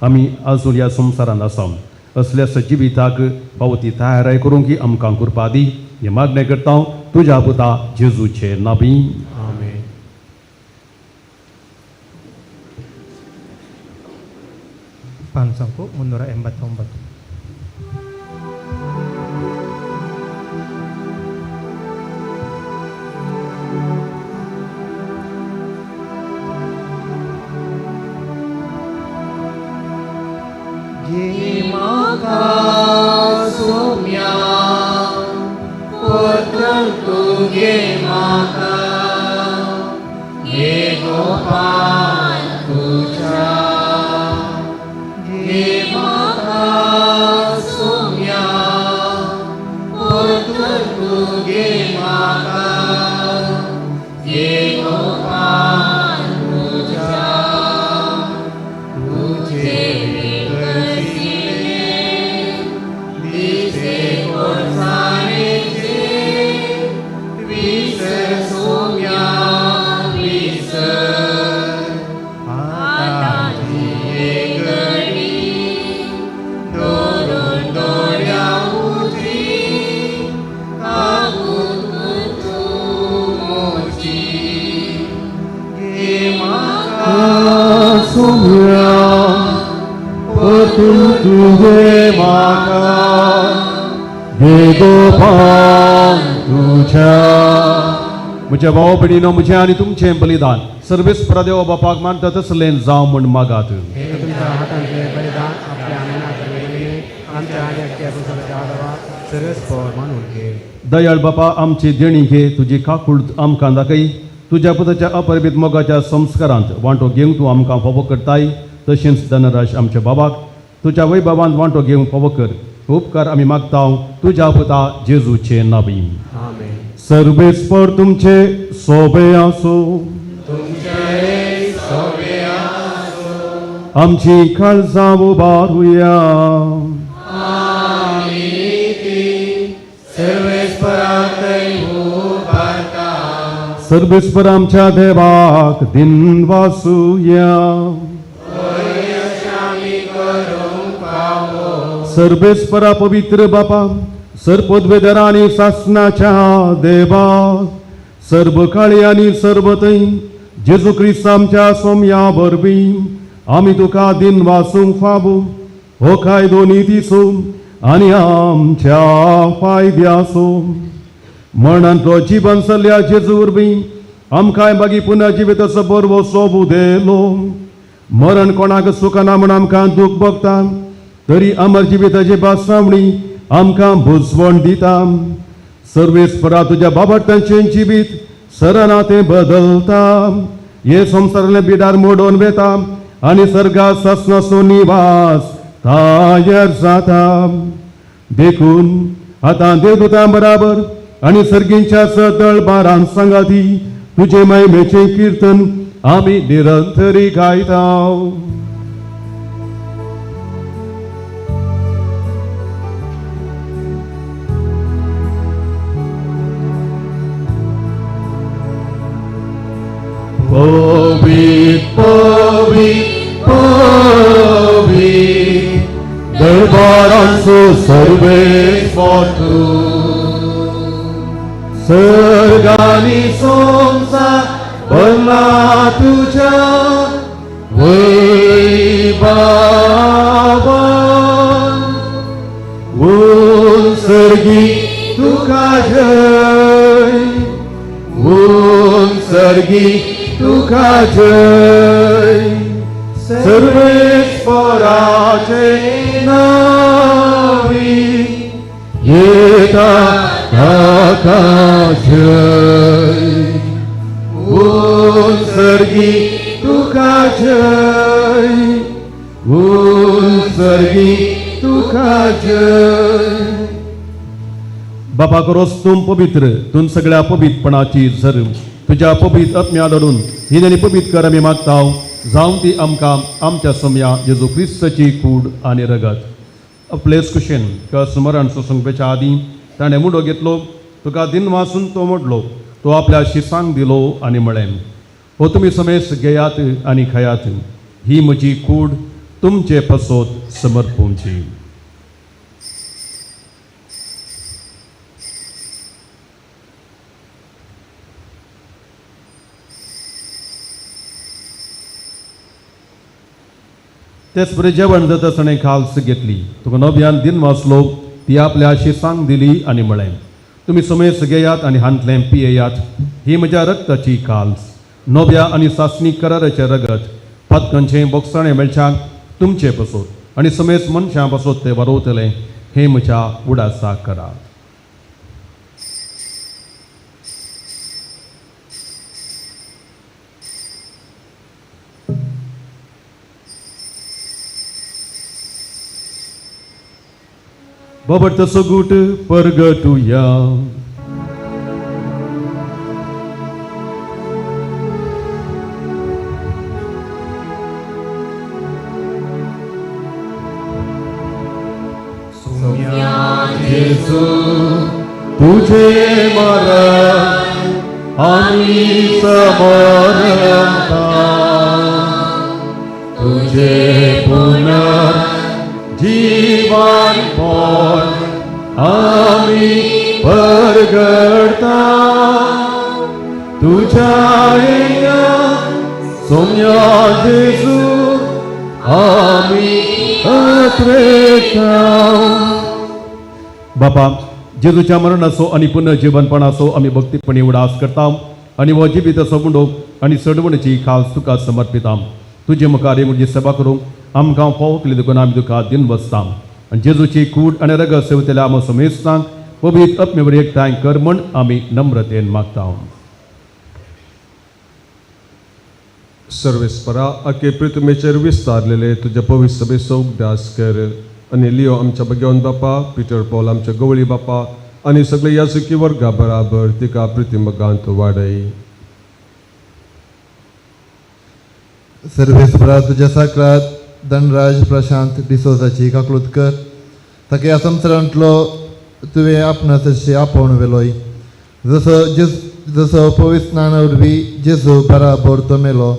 आमी आजून ह्या संवसारांत आसा असल्या सजिविताक फावो ती तयाराय करूंक आमकां कृपा दी. हे मागणें करता तुज्या पुता जेजूचे नाबी. आमेन. 589. तुझे म्हाका घे गोपाल तुझ्या. म्हज्या भाव भयणीनो, म्हजें आनी तुमचें बलिदान सर्वेस्परा देवा बापाक मानता तसलें जावं म्हूण मागात. तुमच्या हातांतलें बलिदान आपल्या आनंदाच्या आमच्या आनी अख्ख्या संवसाराच्या आदाराक सर्वेस्पर मानून घे. दयाळ बापा, आमची देणी घे, तुजी काकूळत आमकां दाखय. तुज्या पुताच्या अपरिमित मोगाच्या संस्कारांत वांटो घेवंक तूं आमकां फावो करताय. तशेंच धनराज आमच्या बाबाक तुज्या वैभवांत वांटो घेवंक फावो कर. उपकार आमी मागता तुज्या पुता जेजूचे नावी. आमेन. सर्वेस्पर तुमचे सोबे आसूं. तुमचे सोबे आसूं. आमची काळजां उबारुया. आमी ती सर्वेस्पराकय उबारता. सर्वेस्पर आमच्या देवाक दिन वासुया. सर्वेस्परा पवित्र बापा, सर्पद्वेदरा आनी सासनाच्या देवा, सर्व काळी आनी सर्वथंय जेजू क्रिस्त आमच्या सोम्या वरवीं आमी तुका दिन वासूंक फावो. हो कायदो नितीचो आनी आमच्या फायद्याचो. मरणांतलो जिवन सल्ल्या जेजू वरवीं आमकांय मागीर पुनः जिविताचो बरो सोबू दिलो. मरण कोणाक सुखना म्हूण आमकां दूख भोगता, तरी अमर जिविताची भासावणी आमकां बुजवण दिता. सर्वेस्परा तुज्या बाबडतांचें जिवीत सरना तें बदलता. हे संवसारांतलें बिडार मोडून वेता आनी सर्गा सासणाचो निवास तयार जाता. देखून आतां देवदूतां बराबर आनी सर्गींच्या सदळबारान सांगाती तुजे महिमेचें किर्तन आमी निरंतरी गायता. पवित पवित पवित दरबारांचो सर्वेस्पर तूं. सर्गानी संवसार भरला तुज्या वैभवान. उत्सर्गी तुका जय, उत्सर्गी तुका जय. सर्वेस्पराचे नावी येता ताका जय. उत्सर्गी तुका जय, उत्सर्गी तुका जय. बापा करोस तूं पवित्र, तूं सगळ्या पवित्रपणाची झर. तुज्या पवित्र आत्म्या धाडून ही आनी पवित्र कर आमी मागता. जावं ती आमकां आमच्या सम्या जेजू क्रिस्ताची कूड आनी रगत. आपलेच कुशेन किंवा स्मरण सोसूंक आदीं ताणें मुडो घेतलो, तुका दिन वासून तो मोडलो, तो आपल्या शिसांक दिलो आनी म्हळें, हो तुमी समेस घेयात आनी खायात, ही म्हजी कूड तुमचे पसोत समर्पूंची. तेच बरें जेवण जाता ताणें खाल्स घेतली, तुका नव्यान दिन वाचलो, ती आपल्या शिसांक दिली आनी म्हळें, तुमी समेस घेयात आनी हांतलें पियेयात, ही म्हज्या रक्ताची काल्स, नव्या आनी सासणी कराराचें रगत, पातकांचें बोगसाणें मेळच्याक तुमचे पसोत आनी समेस मनशां पसोत तें बरोवतलें, हें म्हज्या उडासाक करा. बाबा तसो गूट परगटुया. जेजू तुझे मरण आमी समरता, तुझे पुनर्जीवन पण आमी परगडता. तुझ्या येण्या सोम्या जेजू आमी अत्रेता. बापा, जेजूच्या मरणाचो आनी पुनर्जीवनपणाचो आमी भक्तीपणी उडास करता. आनी हो जिविताचो मुंडो आनी सडवणीची खास तुका समर्पिता. तुजे मुखार म्हजी सेवा करूंक आमकां फावो केली देखून आमी तुका दिन बसता. आनी जेजूची कूड आनी रगत सेवतल्या आमकां समेस्तांक पवित्र आत्मे वरवीं एकठांय कर म्हण आमी नम्रतेन मागता. सर्वेस्परा आखे पृथ्वीचेर विस्तारलेले तुज्या पवित्र सभेचो उगडास कर आनी लियो आमच्या भगवान बापा, पिटर पॉल आमच्या गवळी बापा आनी सगळे याजकी वर्गा बराबर तिका प्रतिमगांत वाडय. सर्वेस्परा तुज्या साक्रात धनराज प्रशांत डिसोजाची काकलूत कर, ताका ह्या संवसारांतलो तुवें आपणा तशें आपोवन व्हेलोय. जसो जसो पवित्र स्नाना वरवीं जेजू बराबर तो मेलो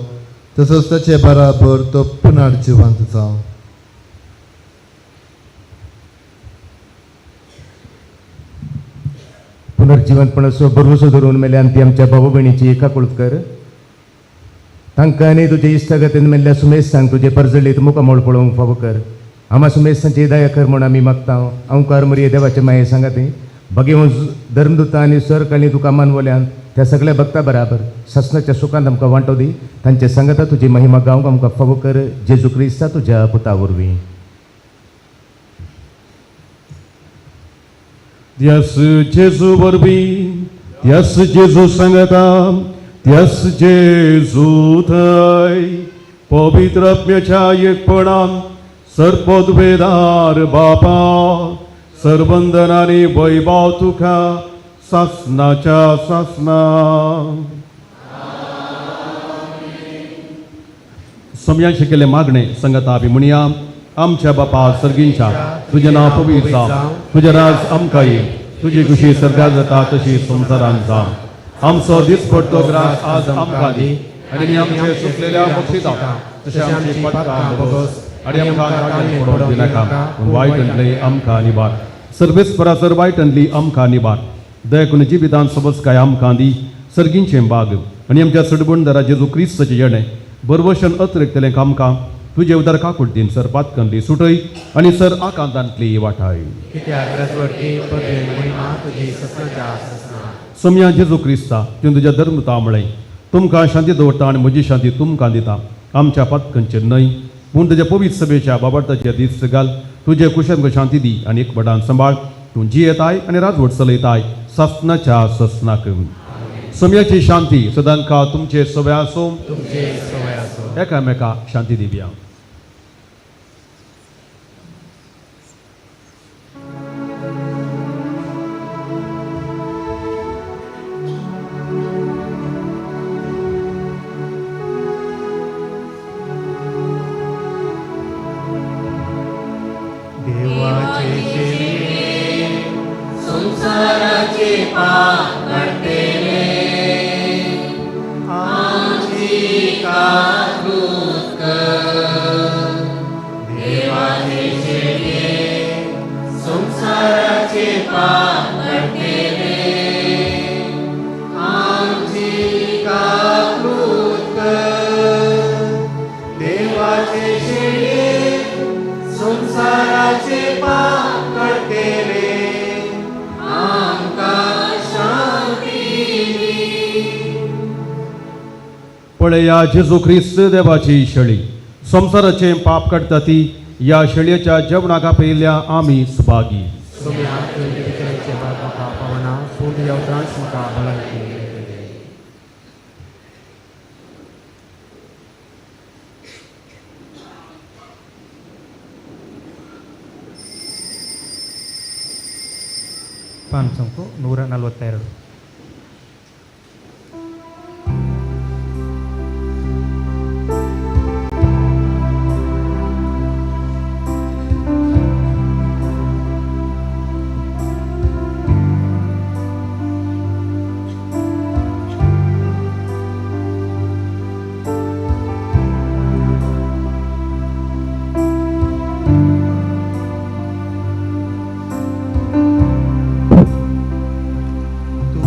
तसोच ताचे बराबर तो पुनर्जिवंत जावं. पुनर्जिवंतपणाचो भरवसो धरून मेल्यान ती आमच्या भाव भयणीची काकूळत कर. तांकां आनी तुजे इश्टागतीन मेल्ल्या सुमेस्तांक तुजे परजळीत मुखामळ पळोवंक फावो कर. आमा सुमेस्तांची दया कर म्हूण आमी मागता. अंकार मरिये देवाचे माये सांगाती भगेवन धर्मदूता आनी सरकाली तुका मानवल्यान त्या सगळ्या भक्ता बराबर सासणाच्या सुखांत आमकां वांटो दी. तांचे सांगाता तुजी महिमा गावंक आमकां फावो कर. जेजू क्रिस्ता तुज्या पुता वरवीं. त्यास जेजू वरवीं, त्यास जेजू सांगता, त्यास जेजू थंय पवित्र आत्म्याच्या एकपणान सर्पोद्वेदार बापा सरबंदनानी वैभव तुका सासनाच्या सासना. समयांशी केले मागणे संगता आमी म्हणया. आमच्या बापा सर्गींच्या तुजें नांव पवित्र जावं, तुजें राज आमकां ये, तुजी खुशी सर्गात जाता तशी संवसारांत जावं. आमचो दिसपट्टो ग्रास आज आमकां दी आनी आमचे चुकलेल्या बक्षिता तशें आमची पातकां भोगस आनी आमकां काळजेंत पडोवंक दिनाका, पूण वायटांतली आमकां निवार. सर्वेस्परा सर वायटांतली आमकां निवार. दया करून जिवितांत सबसकाय आमकां दी सर्गींचें बाग आनी आमच्या सडबंदरा जेजू क्रिस्ताचें येणें बरवशन अतिरिक्तलें आमकां तुजे उदार काकुळटीन सर पातकांतली सुटय आनी सर आकांतांतली वाटाय. सम्या जेजू क्रिस्ता तुवें तुज्या धर्मता म्हळें तुमकां शांती दवरता आनी म्हजी शांती तुमकां दिता. आमच्या पातकांचेर न्हय पूण तुज्या पवित्र सभेच्या बाबार्थाचेर दीस घाल. तुजे कुशेन शांती दी आनी एकवटान सांबाळ. तूं जियेताय आनी राजवट चलयताय सासनाच्या ससनाक. सम्याची शांती सदांका तुमचे सवय आसूं, एकामेका शांती दिवया. पळया जेजू क्रिस्त देवाची शेळी संवसाराचें पाप काडटा ती ह्या शेळयेच्या जेवणाक आपयिल्ल्या आमी सुभागी. ಪಾನ್ ಸಂಕು 142. तूं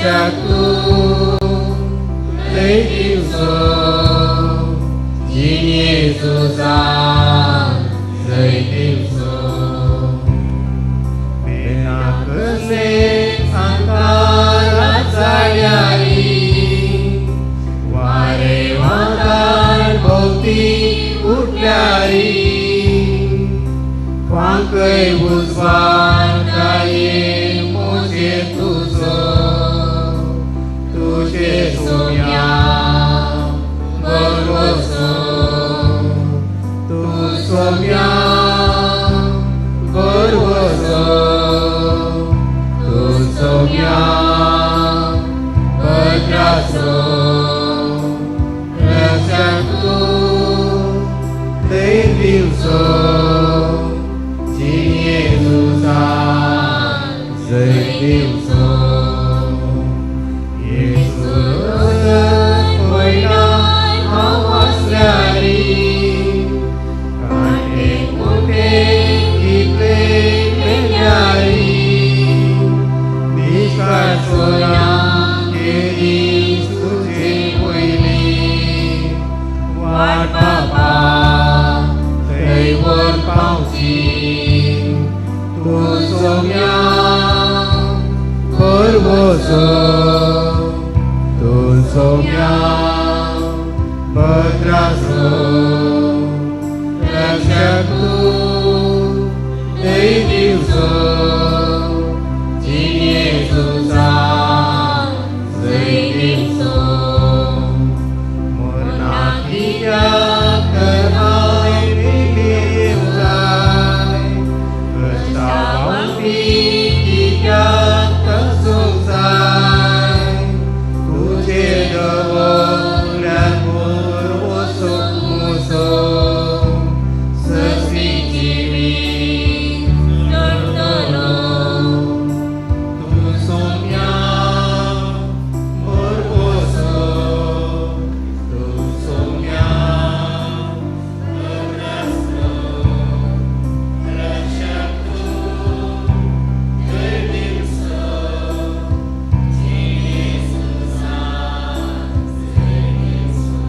रक्षक तूं जय दिवचो जिणये झुजान जय दिवचो मेना कसले अंकारात जाल्यारी वारे वादार भोवती उठल्यारी फांकय उजवाडाये म्हजेर तुजो तुजे सोम्या भरवसो तूं सोम्या भरवसो तूं सोम्या भद्रासो रक्षक तूं धैर्य दिवचो जिणये झुजान जय दिवचो येसू रगत पयणान हांव आसल्यारी कांटे कुटे कितले मेल्यारी निश्काळचोना केदीस तुजे पयलीं वाट बाबा थंय वर पावची तूं सोम्या भरवसो तूं सोम्या भद्रासो रक्षक तूं जय दिवचो जिणये झुजान जय दिवचो मरणा कित्याक तर हांवें भिलें जाय कश्टां वांटी कित्याक तसूंक जाय तुजेर दवरल्यार भरवसो म्हजो सस्ती जिवीत चडटलो तूं सोम्या भरवसो तूं सोम्या भद्रासो रक्षक तूं जय दिवचो जिणये झुजान जय दिवचो.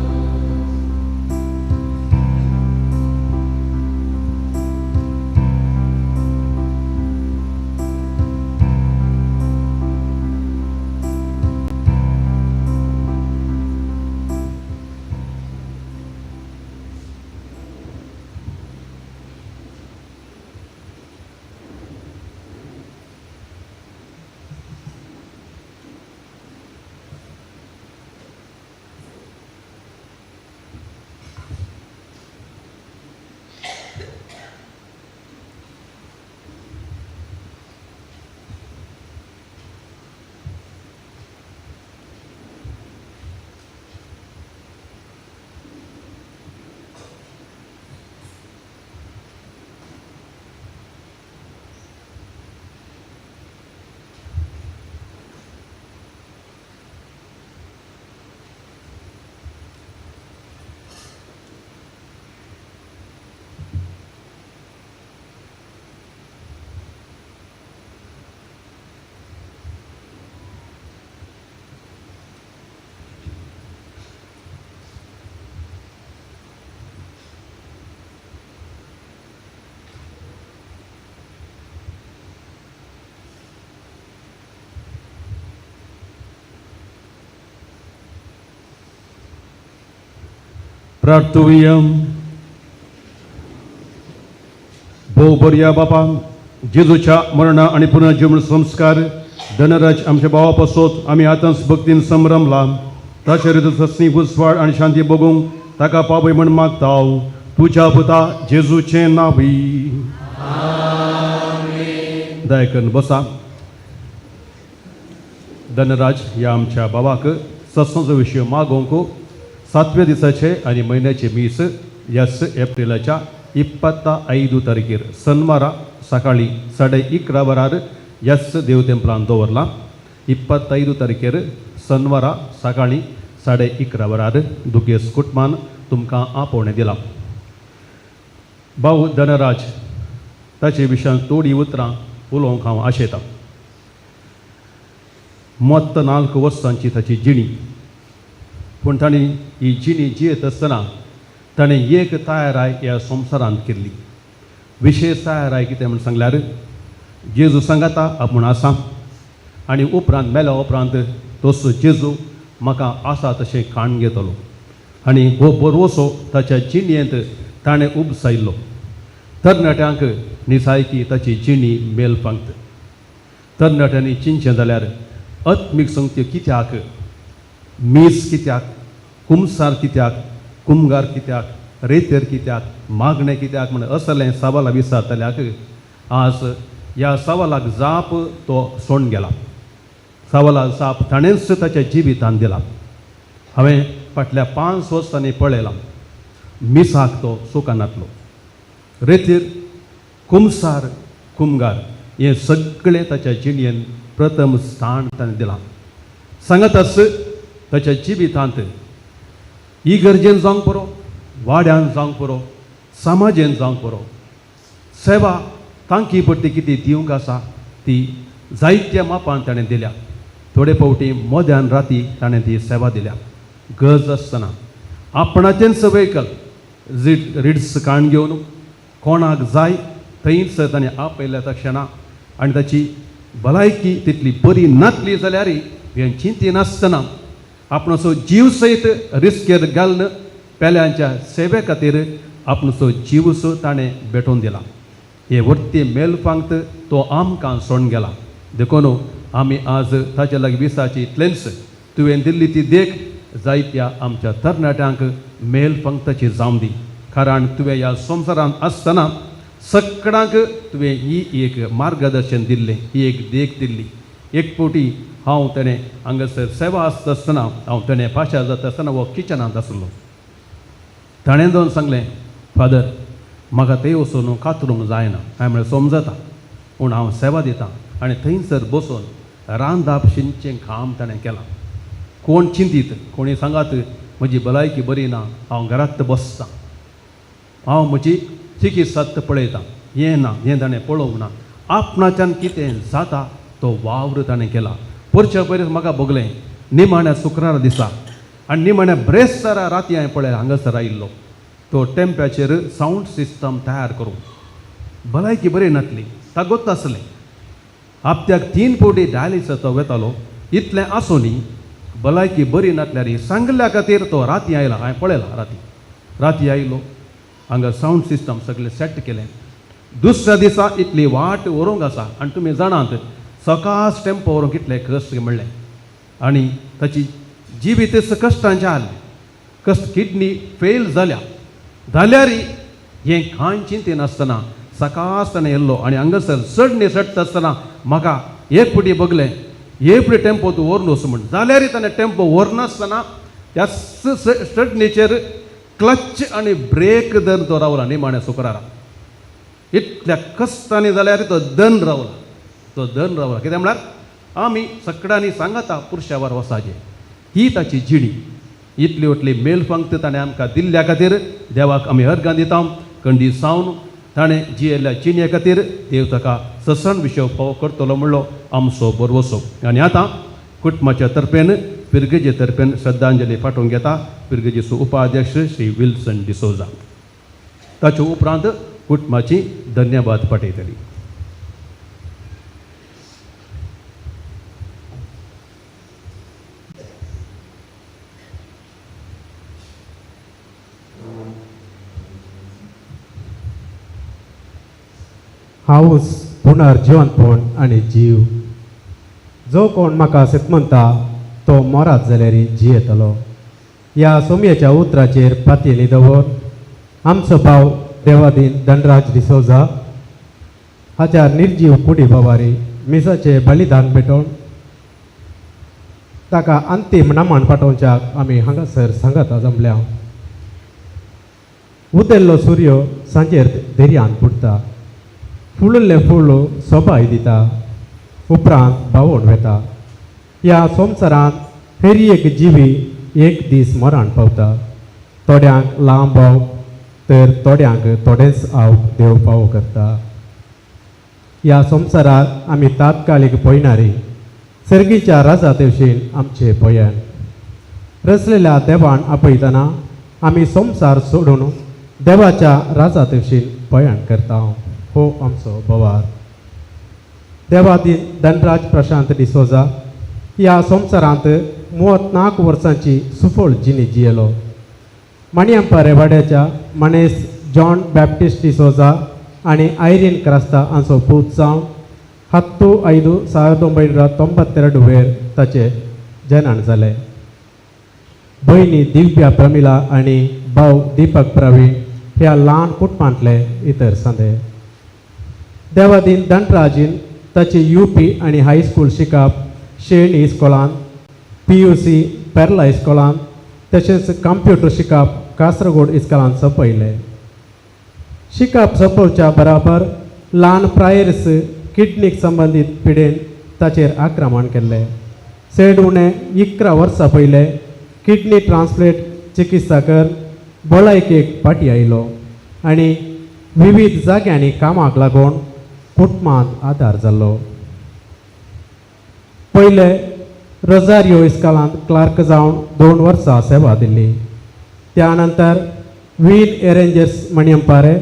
प्रार्थुया. भोव बरया बापा, जेजूच्या मरणा आनी पुनर्जीवन संस्कार धनराज आमच्या भावा पासत आमी आतांच भक्तीन संभ्रमला. ताचेर तुजो स्नेह उजवाड आनी शांती बगूंक ताका पावय म्हण मागता तुज्या पुता जेजूचें नांवी. दया करून बसा. धनराज ह्या आमच्या बाबाक सत्संगाचो विशय मागोवंक सातव्या दिसाचे आनी म्हयन्याचे मीस ह्याच एप्रिलाच्या 25 तारखेर सनवारा सकाळी 11:30 वरार ह्याच देवतेंपलान दवरला. 25 तारखेर सनवारा सकाळी 11:30 वरार दुगेस कुटमान तुमकां आपोवणें दिलां. भाऊ धनराज ताचे विशयान थोडीं उतरां उलोवंक हांव आशेतां. मत्त 4 वर्सांची ताची जिणी. पूण तांणी ही जिणी जियेत आसतना ताणें एक तयाराय ह्या संवसारांत केल्ली. विशेश तयाराय कितें म्हूण सांगल्यार जेजू सांगाता आपूण आसा आनी उपरांत मेल्या उपरांत तसो जेजू म्हाका आसा तशें काण घेतलो आनी हो भरवसो ताच्या जिणयेंत ताणें उपसायल्लो. तरणाट्यांक निसायकी ताची जिणी मेल फांगता. तरणाट्यांनी चिंतचें जाल्यार आत्मीक संगत्यो कित्याक, मीस कित्याक, कुमसार कित्याक, कुमगार कित्याक, रेतेर कित्याक, मागणें कित्याक म्हण असलें सवाला विचारतल्याक आज ह्या सवालाक जाप तो सोडून गेला. सवाला जाप ताणेंच ताच्या जिवितान दिला. हांवें फाटल्या 5 वर्सांनी पळयलां मिसाक तो चुकनातलो. रेतीर, कुमसार, कुमगार हें सगळें ताच्या जिणेन प्रथम स्थान ताणें दिलां. सांगताच ताच्या जिवितांत इगर्जेन जावंक पुरो, वाड्यान जावंक पुरो, समाजेन जावंक पुरो, सेवा तांकी पडटी कितें दिवंक आसा ती जायत्या मापान ताणें दिल्या. थोडे फावटी मोद्यान राती ताणें ती सेवा दिल्या. गरज आसतना आपणाचेंच व्हेकल रिड्स काण घेवन कोणाक जाय थंयच ताणें आपयल्या त्या क्षणा आनी ताची भलायकी तितली बरी नासली जाल्यार हें चिंतिनासतना आपणाचो जीव सयत रिस्केर घालून पेल्यांच्या सेवे खातीर आपणाचो जीव सो ताणें भेटोवन दिला. हे वरती मेलफांत तो आमकां सोडून गेला. देखून आमी आज ताच्या लागीं विसाची इतलेंच तुवें दिल्ली ती देख जायत्या आमच्या तरणाट्यांक मेलफंक्ताची जावं दी. कारण तुवें ह्या संवसारांत आसतना सगळ्यांक तुवें ही एक मार्गदर्शन दिल्लें, ही एक देख दिल्ली. एक फावटी हांव तेणें हांगासर सेवा आसता आसतना हांव तेणें पाशार जाता आसतना हो किचनांत आसलो. ताणें जावन सांगलें, फादर म्हाका थंय वचून कातरूंक जायना. हांवें म्हळें समजता, पूण हांव सेवा दितां. आनी थंयसर बसून रांदाप शिंचें काम ताणें केलां. कोण चिंतीत, कोणी सांगात म्हजी भलायकी बरी ना, हांव घरांत बसतां, हांव म्हजी चिकित्सा पळयतां, हें ना हें ताणें पळोवंक ना. आपणाच्यान कितें जाता तो वावर ताणें केला. परच्या पयलीं म्हाका भोगलें निमाण्या शुक्रारा दिसा आनी निमाण्या ब्रेस्तारा राती हांवें पळयलें हांगासर आयिल्लो तो टेम्प्याचेर सावंड सिस्टम तयार करूं. भलायकी बरी नासली, तागोत आसलें. हप्त्याक 3 फावटी डायलिसीस तो वेतालो. इतलें आसूनय भलायकी बरी नासल्यार सांगल्या खातीर तो राती आयला. हांवें पळयला राती राती आयलो हांगा सावंड सिस्टम सगळें सेट केलें. दुसऱ्या दिसा इतली वाट व्हरूंक आसा आनी तुमी जाणात सकाळ टेम्पो व्हरूंक कितले कश्ट म्हणलें आनी ताची जिवीत कश्टांचें आहलें. कश्ट किडनी फेल जाल्या जाल्यार हें कांय चिंतिनासतना सकाळ ताणें येयल्लो आनी हांगासर चडणी चडटा आसतना म्हाका एक फावटी बगलें, एक फावटी टेम्पो तूं व्हरून वच म्हण. जाल्यार ताणें टेम्पो व्हरनासतना त्या चडणीचेर क्लच आनी ब्रेक धरून तो रावला निमाण्या शुक्रारा. इतल्या कश्टांनी जाल्यार तो दन रावला, तो दन रावला. कितें म्हळ्यार आमी सगळ्यांनी सांगाता पुरशावर वसाचें ही ताची जिणी. इतली उतली मेलफंक्त ताणें आमकां दिल्ल्या खातीर देवाक आमी अर्गां दिता. कंडी सावन ताणें जियेल्ल्या जिणे खातीर देव ताका ससन विशय फावो करतलो म्हणलो आमचो भरवसो. आनी आतां कुटुंबाच्या तर्फेन पिरगेजे तर्फेन श्रद्धांजली पाठोवंक घेता पिरगेजेचो उपाध्यक्ष श्री विल्सन डिसोजा. ताचे उपरांत कुटुंबाची धन्यवाद पाठयतली. हांवूच पुनर्जिवंतपण आनी जीव. जो कोण म्हाका सेतमंता तो मोरात जाल्यार जियेतलो. ह्या सोमयेच्या उतराचेर पातयेली दवर आमचो भाव देवादीन दंडराज डिसोजा हाच्या निर्जीव कुडी बाबारी मिसाचे बलिदान भेटोवन ताका अंतीम नमन पाठोवच्याक आमी हांगासर सांगाता जमल्या. उदेल्लो सूर्य सांजेर दर्यांत बुडटा, फुलिल्लें फूल सोबाय दिता, उपरांत बावोन वेता. ह्या संवसारांत हेर एक जिवी एक दीस मरण पावता. थोड्यांक लांब आव तर थोड्यांक थोडेंच आव देव पावो करता. ह्या संवसारांत आमी तात्कालीक पळयणारी सर्गीच्या राजा तेवशीन आमचे पयण. रचलेल्या देवान आपयतना आमी संवसार सोडून देवाच्या राजा तेवशीन पयण करता. हो आमचो बोवार. देवादीन धनराज प्रशांत डिसोजा ह्या संवसारांत 34 वर्सांची सुफळ जिणी जियेलो. मणियंपा रेवाड्याच्या मनेस जॉन बॅप्टिस्ट डिसोजा आनी आयरीन क्रास्ता हांचो पूत जावन 10/5/1992 वेर ताचें जनन जालें. भयणी दिव्या प्रमिला आनी भाव दीपक प्रवीण ह्या ल्हान कुटुंबांतले इतर सांदे. देवादीन धनराजीन ताची यूपी आनी हायस्कूल शिकप शेणी इस्कोलांत, PUC Perla इस्कोलांत तशेंच कंप्युटर शिकप कासरगोड इस्कोलांत सोंपयलें. शिकप सोंपोवच्या बराबर ल्हान प्रायर्स किडनीक संबंदीत पिडेन ताचेर आक्रमण केल्लें. चड उणें 11 वर्सां पयलें किडनी ट्रान्सप्लांट चिकित्सा कर भलायकेक फाटी आयलो आनी विविध जाग्यांनी कामाक लागून कुटुंबांत आदार जालो. पयले रोजारियो इस्कोलांत क्लार्क जावन 2 वर्सां सेवा दिली. त्या नंतर वीन एरेंजर्स मणयंपारे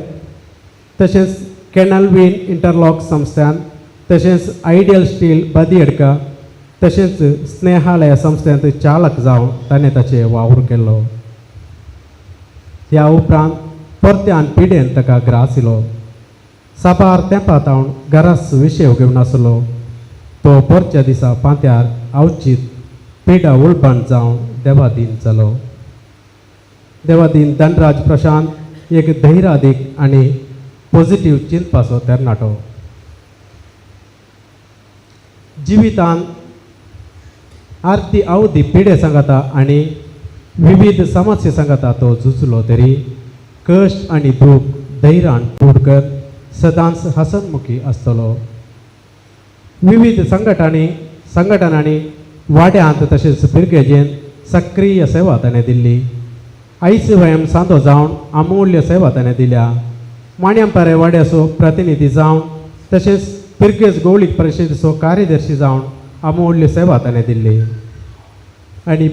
तशेंच कॅनल वीन इंटरलॉक संस्थान तशेंच आयडियल स्टील बदियडका तशेंच स्नेहालय संस्थेंत चालक जावन ताणें ताचें वावर केलो. ह्या उपरांत परत्यान पिडेन ताका ग्रास इलो. साबार तेंपा तावन घरास विशेव घेवन आसलो. तो परच्या दिसा पांत्यार अवचीत पिडा उलबण जावन देवादीन जालो. देवादीन धनराज प्रशांत एक धैर्यादीक आनी पॉझिटीव चिंतपाचो तरणाटो. जिवितान आरती अवधी पिडे सांगता आनी विविध समस्या सांगता तो झुजलो तरी कश्ट आनी दूख धैर्यान फुडकर सदांच हसनमुखी आसतलो. विविध संघटनांनी वाड्यांत तशेंच पिरगेजेन सक्रीय सेवा ताणें दिल्ली. आयसीवायम सांदो जावन अमूल्य सेवा ताणें दिल्या. माणयंपारे वाड्याचो प्रतिनिधी जावन तशेंच पिरगेज गौळीक परिशदेचो कार्यदर्शी जावन अमूल्य सेवा ताणें दिल्ली. आनी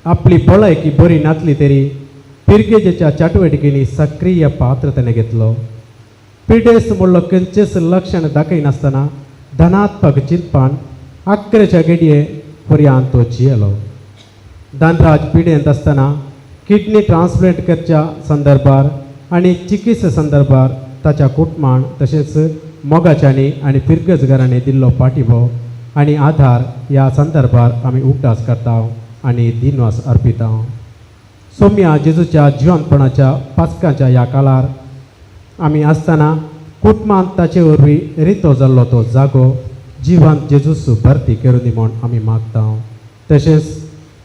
आपली भलायकी बरी नासली तरी पिरगेजेच्या चटवटिकेंनी सक्रीय पात्र ताणें घेतलो. पिडेस्त म्हणलो खंयचेच लक्षण दाखयनासतना धनात्मक चिंतपान 11च्या गेडये पर्यांत तो जियेलो. धनराज पिडेंत आसतना किडनी ट्रान्सप्लांट करच्या संदर्भार आनी चिकित्से संदर्भार ताच्या कुटुंबान तशेंच मोगाच्यांनी आनी पिरगजगारांनी दिल्लो पाठिंबो आनी आधार ह्या संदर्भार आमी उगडास करता आनी दिनवास अर्पिता. सोम्या जेजूच्या जिवंतपणाच्या पास्काच्या ह्या काळार आमी आसतना कुटुंबांत ताचे वरवीं रितो जाल्लो तो जागो जिवंत जेजूस भरती करूं दी म्हूण आमी मागता. तशेंच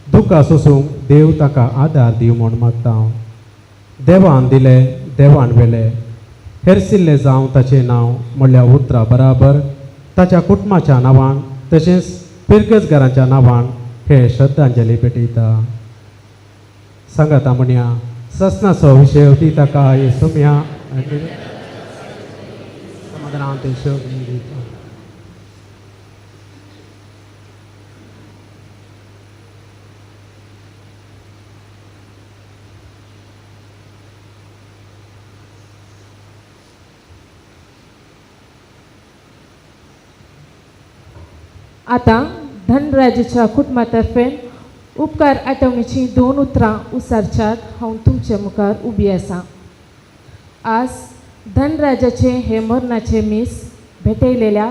दुख्खां सोसूंक देव ताका आदार दिवं म्हूण मागता. देवान दिले देवान वेले हेरसिल्लें जावं ताचें नांव म्हणल्यार उतरां बराबर ताच्या कुटुंबाच्या नांवान तशेंच पिरगजगारांच्या नांवान हे श्रद्धांजली भेटयता. सांगाता म्हणया ससनाचो विशय ती ताका हे सोम्या आनी समाधानान ते दिता. आतां धनराजाच्या कुटुंबातर्फे उपकार आठवणीची 2 उतरां उसारच्याक हांव तुमचे मुखार उबी आसा. आज धनराजाचे हे मरणाचे मीस भेटयलेल्या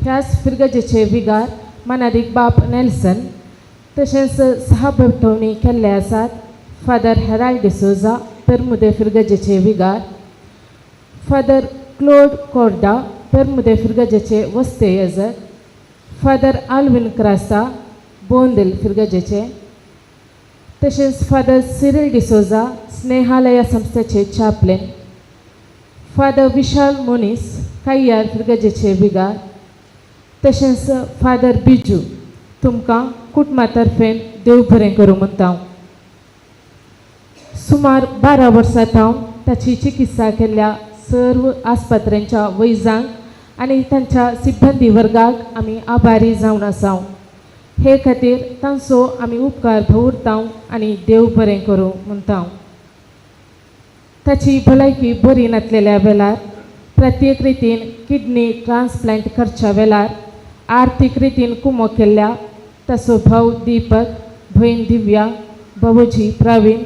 ह्याच फिरगजेचे विगार मनादीक बाप नेल्सन तशेंच सहा भेटवणी केल्ले आसात father Herald D'Souza पेरमुदे फिरगजेचे विगार, father क्लोड Korda पेरमुदे फिरगजेचे वस्ते येजक, फादर आल्विन क्रास्ता बोंदेल फिरगजेचे, तशेंच फादर सिरिल डिसोजा स्नेहालया संस्थेचे चॅपलेन, फादर विशाल मोनीस काय्यार फिरगजेचे विगार, तशेंच फादर बिजू तुमकां कुटुंबा तर्फेन देव बरें करूं म्हणटा. सुमार 12 वर्सां थावन ताची चिकित्सा केल्ल्या सर्व आस्पत्र्यांच्या वैजांक आनी तांच्या सिब्बंदी वर्गाक आमी आभारी जावन आसा. हे खातीर तांचो आमी उपकार दवरता आनी देव बरें करूं म्हणटा. ताची भलायकी बरी नासलेल्या वेळार प्रत्येक रितीन किडनी ट्रान्सप्लांट करच्या वेळार आर्थीक रितीन कुमो केल्ल्या ताचो भाव दीपक, भयण दिव्या, भावोजी प्रवीण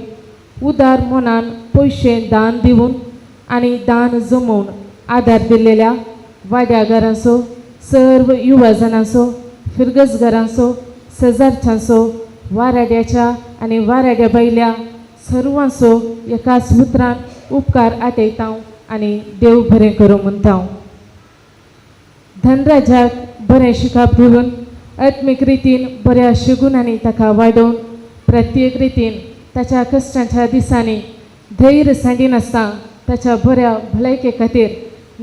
उदार मनान पयशे दान दिवन आनी दान जमोवन आदार दिल्लेल्या वाड्याघरांचो, सर्व युवा जाणांचो, फिरगजघरांचो, शेजारच्यांचो, वाराड्याच्या आनी वाराड्या बायल्या सर्वांचो एकाच उतरान उपकार आटयता आनी देव बरें करूं म्हणटा. धनराजाक बरें शिकप दिवन आत्मीक रितीन बऱ्या शिगुणांनी ताका वाडोवन प्रत्येक रितीन ताच्या कश्टांच्या दिसांनी धैर्य सांडिनासतना ताच्या बऱ्या भलायके खातीर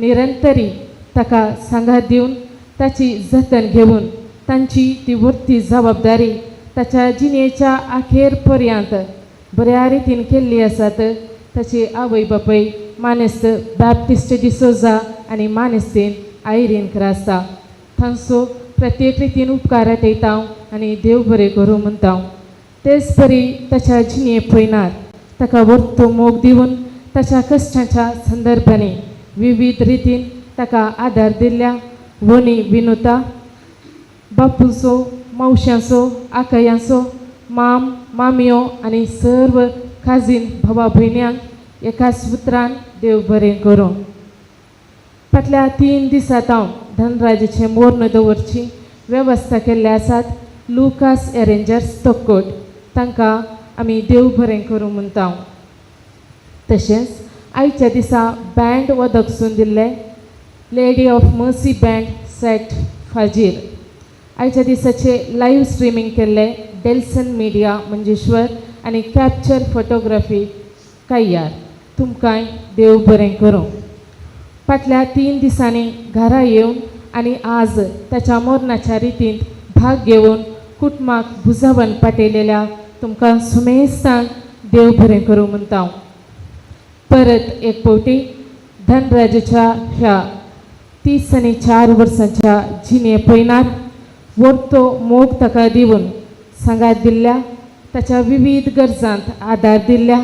निरंतरी ताका सांगात दिवन ताची जतन घेवन तांची ती व्हडती जबाबदारी ताच्या जिणेच्या अखेर पर्यंत बऱ्या रितीन केल्ली आसात. ताची आवय बापूय मानेस्त बॅप्टिस्ट डिसोजा आनी मानेस्तीन आयरीन क्रास्ता तांचो प्रत्येक रितीन उपकार आटयता आनी देव बरें करूं म्हणटा. तेच परी ताच्या जिणे पयनार ताका व्हडतो मोग दिवन ताच्या कश्टांच्या संदर्भांनी विविध रितीन ताका आदार दिल्ल्या वणी विनुता, बापूंचो, मावश्यांचो, आकयांचो, माम मामयो आनी सर्व काजीन भावा भयण्यांक एकाच उतरान देव बरें करूं. फाटल्या 3 दिसांत हांव धनराजाचें मोर्ण दवरची वेवस्था केल्ले आसात. लुकास एरेंजर्स तक्कोट तांकां आमी देव बरें करूं म्हणटा. तशेंच आयच्या दिसा बँड वदकसून दिल्लें lady of mercy band set फाजीर. आयच्या दिसाचे लायव्ह स्ट्रिमींग केल्ले डेल्सन मिडिया मंजेश्वर आनी कॅप्चर फोटोग्राफी काय्यार. तुमकांय देव बरें करूं. फाटल्या 3 दिसांनी घरा येवन आनी आज ताच्या मरणाच्या रितींत भाग घेवन कुटुंबाक भुजावन पाटयलेल्या तुमकां सुमेस्तांक देव बरें करूं म्हणटा. परत एक फावटी धनराजाच्या ह्या 30 आनी 4 वर्सांच्या जिणे पयनार व्हडतो मोग ताका दिवन सांगात दिल्ल्या, ताच्या विविध गरजांत आदार दिल्ल्या,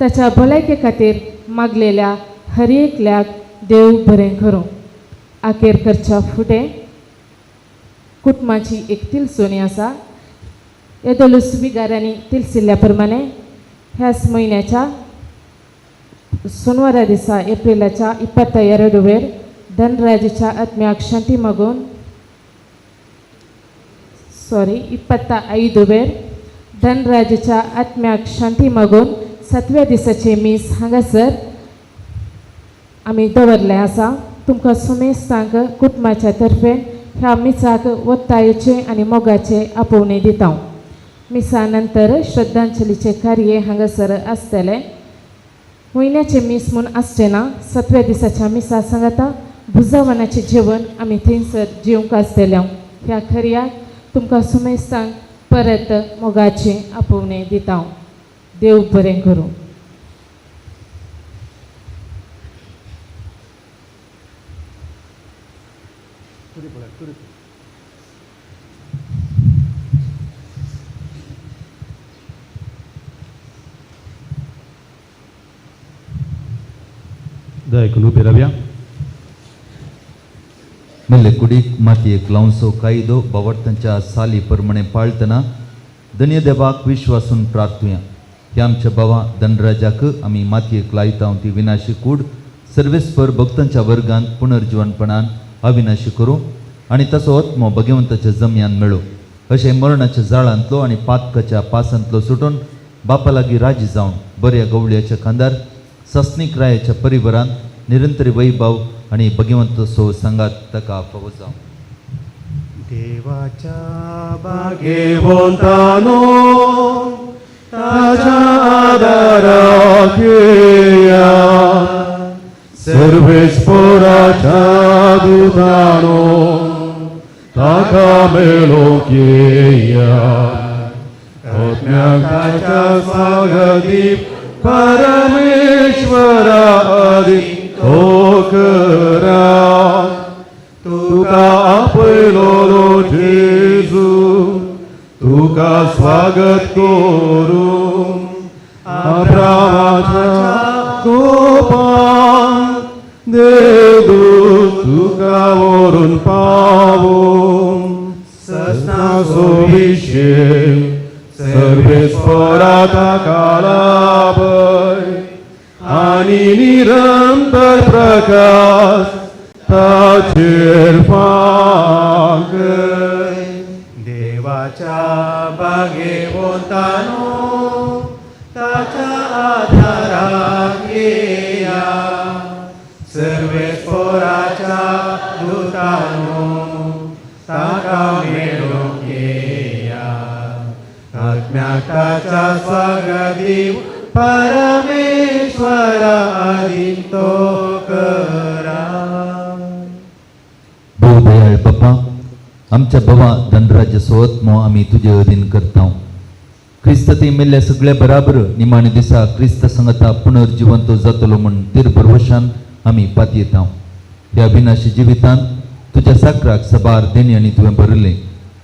ताच्या भलायके खातीर मागलेल्या हर एकल्याक देव बरें करूं. आखेर करच्या फुडें कुटुंबाची एक तिलसोणी आसा. येदोलूस विगारांनी तिलसिल्ल्या प्रमाणे ह्याच म्हयन्याच्या सोनवारा दिसा एप्रिलाच्या 22 वेर धनराजाच्या आत्म्याक शांती मागून 25 वेर धनराजाच्या आत्म्याक शांती मागून 7व्या दिसाचे मीस हांगासर आमी दवरलें आसा. तुमकां सुमेस्तांक कुटुंबाच्या तर्फे ह्या मिसाक वत्तायेचे आनी मोगाचे आपोवणें दिता. मिसा नंतर श्रद्धांजलीचें कार्य हांगासर आसतलें. म्हयन्याचें मीस म्हूण आसचें ना. 7व्या दिसाच्या मिसा सांगाता भुजावनाचें जेवण आमी थंयसर जेवंक आसतलें. ह्या खर्याक तुमकां सुमेस्तांक परत मोगाचें आपोवणें दिता. देव बरें करूं. दया उबे रावया. मेल्ले कुडीक मातयेक लावचो कायदो बावडतांच्या साली प्रमाणे पाळतना धन्य देवाक विश्वासून प्रार्थुया. ह्या आमच्या भावा धनराजाक आमी मातयेक लायता ती विनाशी कूड सर्वेस्पर भक्तांच्या वर्गांत पुनर्जिवनपणान अविनाशी करूं आनी ताचो आत्मो भगवंताच्या जमयान मेळो. अशें मरणाच्या जाळांतलो आनी पातकाच्या पासांतलो सुटून बापा लागीं राजी जावन बऱ्या गवळ्याच्या खांदार सासणीक रायाच्या परिवारांत निरंतर वैभव आनी भगवंत सो सांगात ताका फावो जावं. देवाच्या भाग्यवंतानो ताच्या आदाराक येया, सर्वेस्पराच्या दुतानो ताका मेळोवंक येया. आत्म्याक ताच्या स्वागतीक परमेश्वरा आदी तो करा. तुका आपयलोलो जेजू तुका स्वागत करूं अब्रामाच्या कोपान देवदूत तुका व्हरून पावूं सस्नाचो विशेक सर्वेस्परा ताका लाभय आनी निरंतर प्रकाश ताचेर फांकय. देवाच्या बागेवंतानो ताच्या आधाराक येया, सर्वेस्पराच्या दुतानो ताका मेळोवंक येया. आत्म्याक ताच्या स्वागत दिव परमेश्वरा आदीन तो करा. भोव दयाळ बापा, आमच्या बाबा धनराज्य सोत आमी तुजे अधीन करता. क्रिस्त ती मेल्ल्या सगळ्या बराबर निमाणे दिसा क्रिस्त संगता पुनर्जिवंत जातलो म्हूण तिर भरवशान आमी पातयेता. ह्या विनाशी जिवितांत तुज्या साकराक सबार देणी आनी तुवें भरलें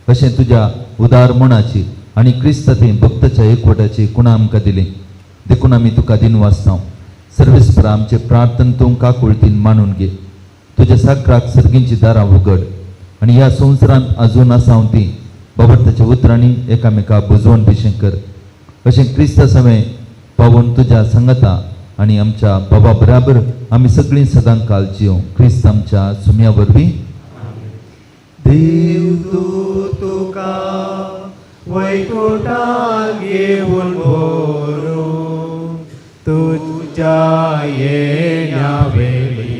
अशें तुज्या उदार मनाची आनी क्रिस्त ती भक्ताच्या एकवटाची कुणा आमकां दिली, देखून आमी तुका दिन वाचता. सर्वेस्परा आमचे प्रार्थन तूं काकुळतीन मानून घे. तुज्या साकराक सर्गींची दारां उगड आनी ह्या संवसारांत अजून आसा ती बाबा उतरांनी एकामेका बुजवण बिशें कर. अशें क्रिस्त समें पावून तुज्या संगता आनी आमच्या बाबा बराबर आमी सगळीं सदां काल जियों क्रिस्त आमच्या सुम्या वरवीं. देव तूं तुका वैकुंठाक घेवन व्हरूं तुज्या येण्या वेळी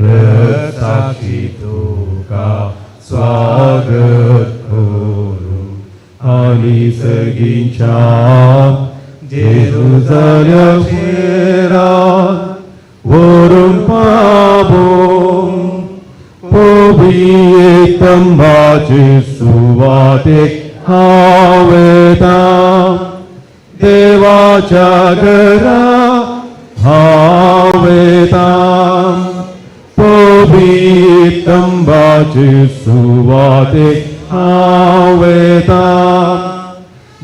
रक्ताची तुका स्वागत करूं आनी सर्गींच्या जेरुजाल्या फेरात व्हरून पावोवंक पवित्रतंबाचे सुवातेक हांव वेता. देवाच्या घरा हांव वेता पवित्रतंबाचे सुवातेक हांव वेता.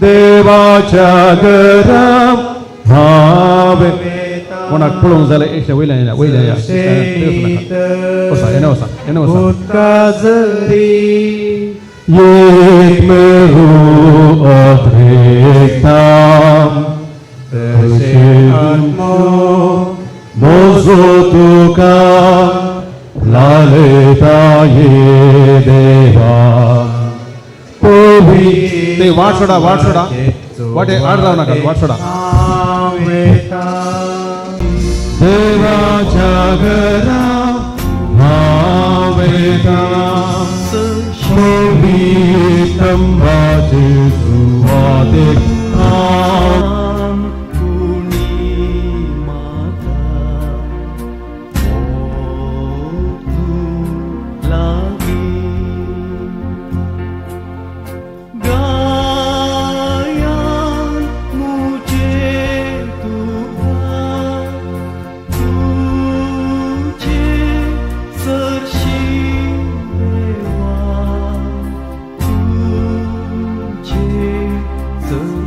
देवाच्या घरा हांव वेता. कोणाक पळोवंक जाल्यार एकशें वयल्यान येना वयल्यान या वसा येना वसा येना वसा. उदका जरी एक मेरू अद्रेकता तशें आत्मो मोजो तुका लालता ये देवा. ते वाट सोडा वाट सोडा वाटे आड जावं नाका वाट सोडा. देवाच्या घरा हांव वेता पवित्रतंबाचे सुवातेक हांव. तुझे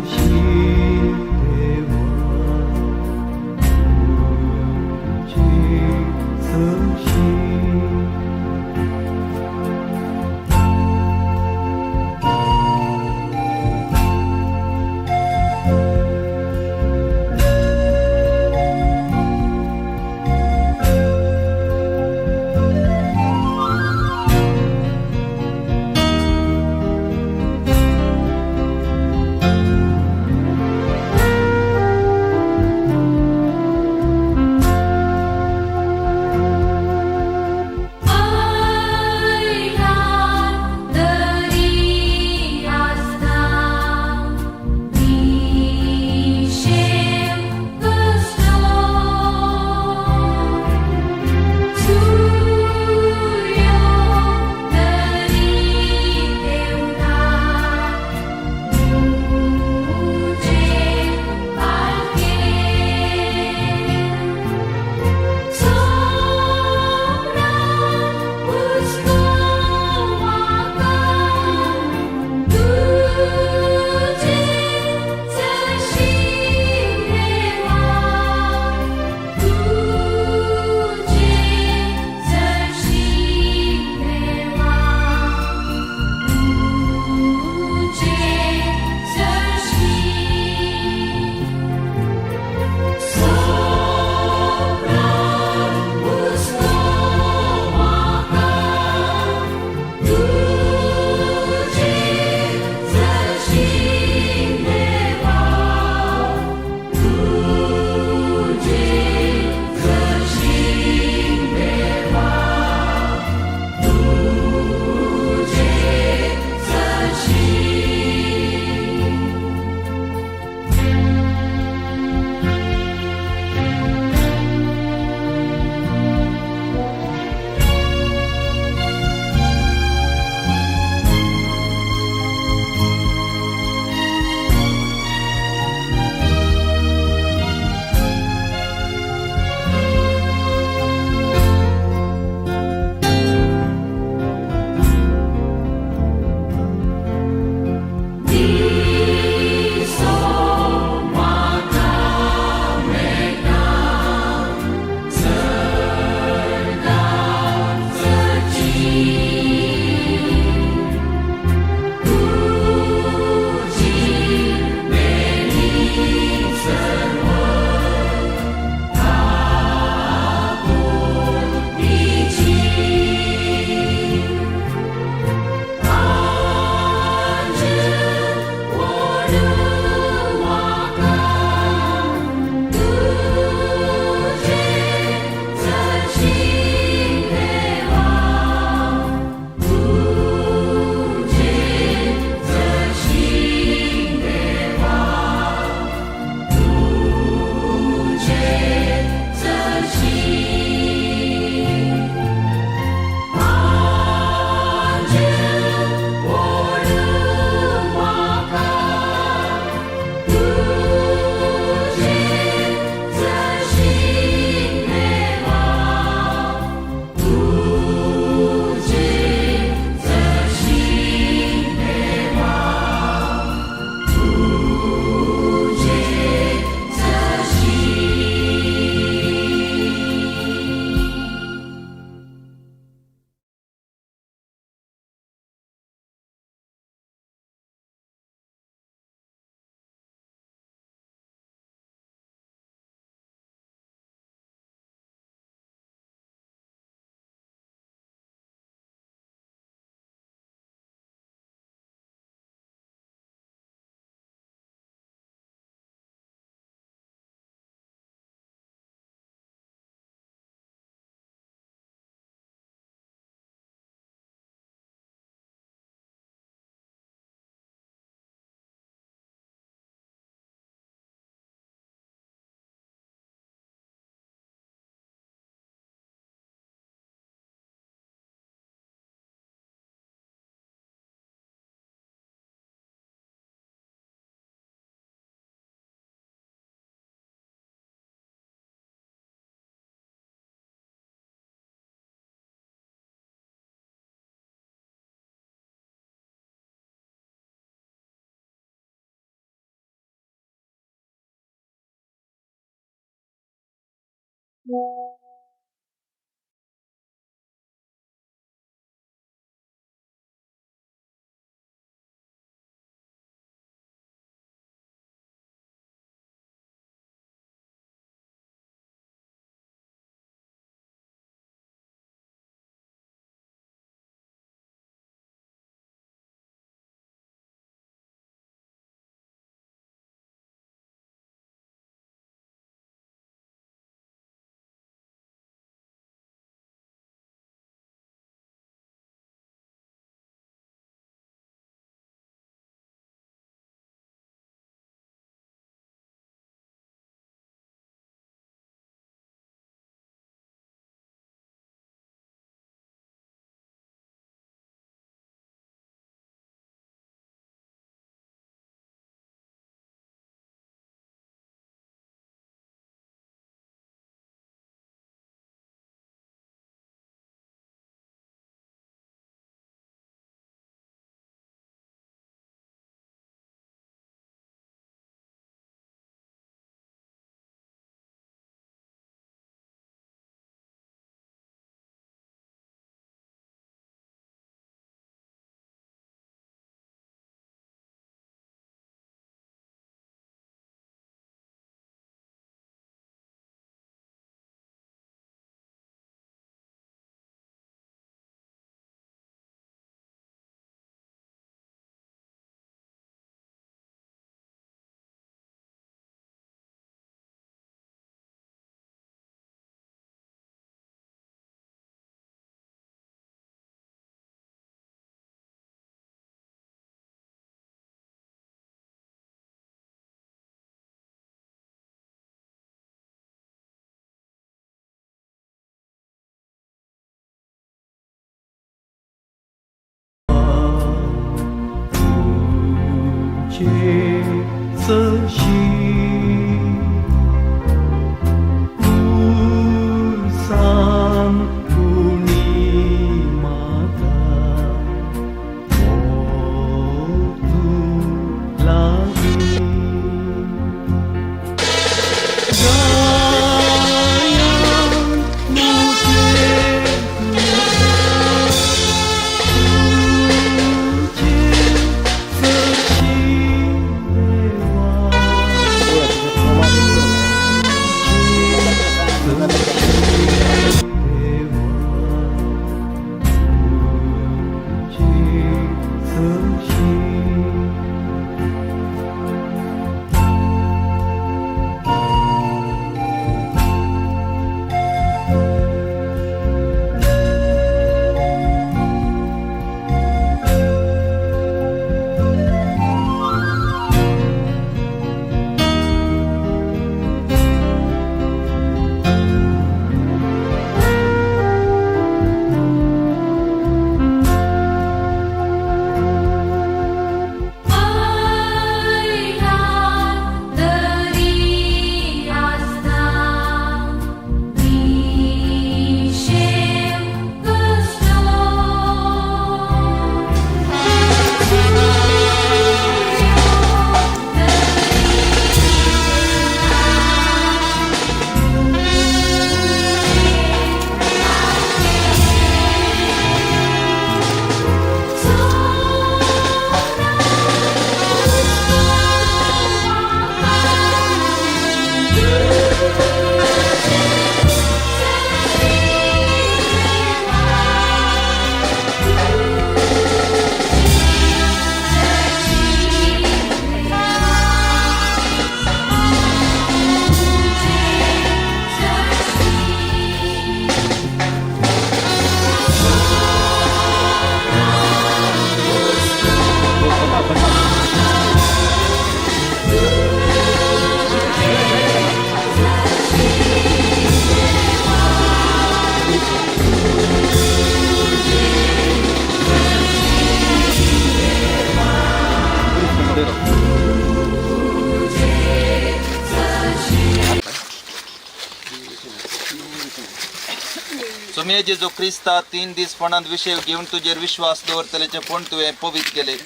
सोमये जेजू क्रिस्ता 3 दीस फोंडांत विशय घेवन तुजेर विश्वास दवरतलेचे फोंड तुवें पवित्र केले.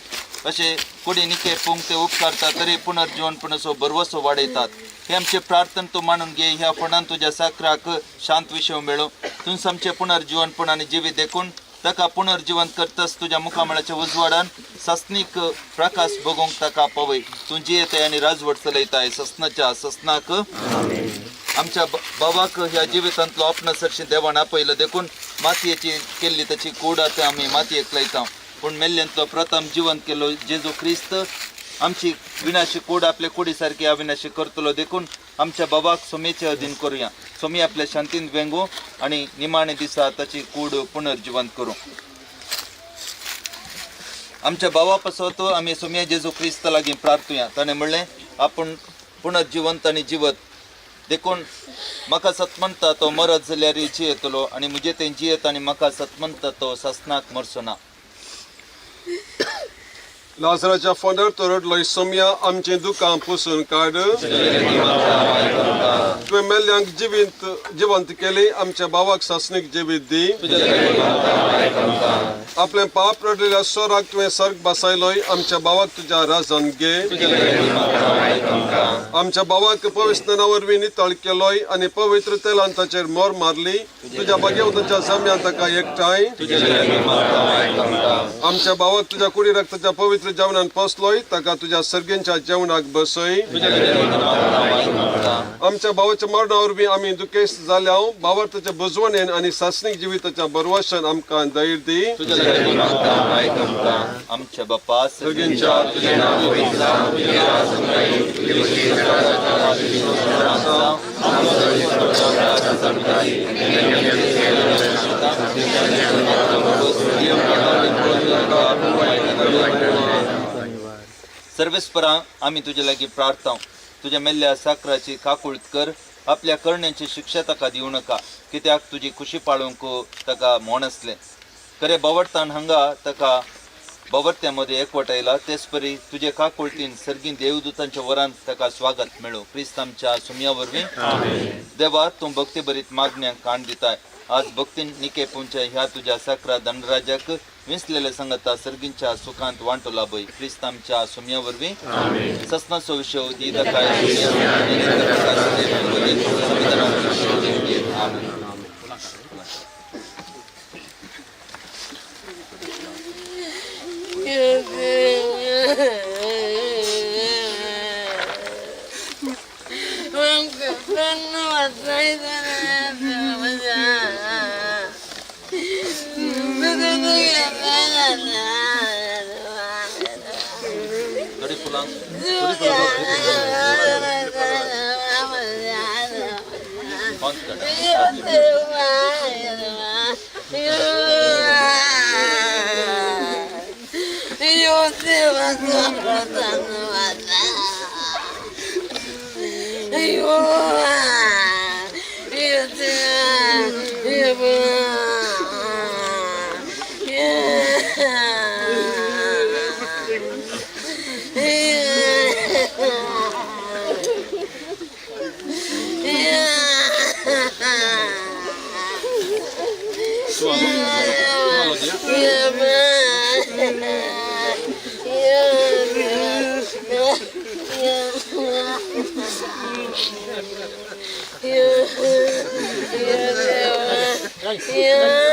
अशें कुडी निके पुंग ते उपकारता तरी पुनर्जीवनपणाचो भरवसो वाडयतात. हे आमचे प्रार्थना तूं मानून घे. ह्या फोंडान तुज्या साकराक शांत विशय मेळूं. तूंच आमचें पुनर्जीवनपण आनी जिवीत देखून ताका पुनर्जिवंत करतस तुज्या मुखामळाच्या उजवाडान सासणीक प्रकाश बगोवंक ताका पावय. तूं जियेताय आनी राजवट चलयताय ससनाच्या ससनाक. आमच्या बाबाक ह्या जिवितांतलो आपणा सरशी देवान आपयलो देखून मातयेची केल्ली ताची कूड आतां आमी मातयेक लायता. पूण मेल्ल्यांतलो प्रथम जिवंत केलो जेजू क्रिस्त आमची विनाशी कूड आपले कुडी सारकी अविनाशी करतलो देखून आमच्या बाबाक सोमेचे अधीन करुया. सोमी आपल्या शांतीन वेंगू आनी निमाणे दिसा ताची कूड पुनर्जिवंत करूं. आमच्या बाबा पासत आमी सोमया जेजू क्रिस्त लागीं प्रार्थुया. ताणें म्हणलें आपूण पुनर्जिवंत आनी जिवत देखून म्हाका सतमनता तो मरत जाल्यार जियेतलो आनी म्हजे तें जियेत आनी म्हाका सतमनता तो सासनाक मरचो ना. लाजराच्या फोंडार तो रडलोय सोमया आमचें दुकां पुसून काड. तुवें मेल्ल्यांक जिवीत जिवंत केली आमच्या भावाक सासणीक जिवीत दी. आपलें पाप रडलेल्या सोराक तुवें सर्ग बसायलोय आमच्या भावाक तुज्या राजान घे. आमच्या भावाक पवित्र वरवीं नितळ केलोय आनी पवित्र तेलान ताचेर मोर मारली. तुज्या भाग्यवताच्या जम्यान ताका एकठांय. आमच्या भावाक तुज्या कुडी रक्ताच्या पवित्र जेवणान पोसलोय ताका तुज्या सर्गेंच्या जेवणाक बसय. आमच्या भावाच्या मरणा वरवीं आमी दुखेस्त जाल्या. भावार्थाच्या बुजवणेन आनी सासणीक जिविताच्या बरवाशान आमकां धैर्य दी. आमच्या बापा सर्गेंच्या तुजें नांव पवित्र जावं, तुजें राज येवं, तुजी सर्वेस्परा आमी तुजे लागीं प्रार्थना. तुज्या मेल्ल्या साकराची काकूळत कर. आपल्या करण्यांची शिक्षा ताका दिवं नाका कित्याक तुजी खुशी पाळूंक ताका म्हण आसलें. खरें बावडतान हांगा ताका बावडत्या मदें एकवट आयला तेच परी तुजे काकुळतीन सर्गीं देवदूतांच्या वरान ताका स्वागत मेळूं. क्रिस्त आमच्या सुमया वरवीं. देवा तूं भक्ती भरीत मागण्यांक काण दिताय. आज भक्तीन निके पुंच्या ह्या तुज्या साकरा दंडराजाक विंचलेले संगता सर्गींच्या सुखांत वांटो लाभय. क्रिस्त आमच्या सुमया वरवीं. ससनाचो विशय दी ताका. थोडी फुलां Yeah.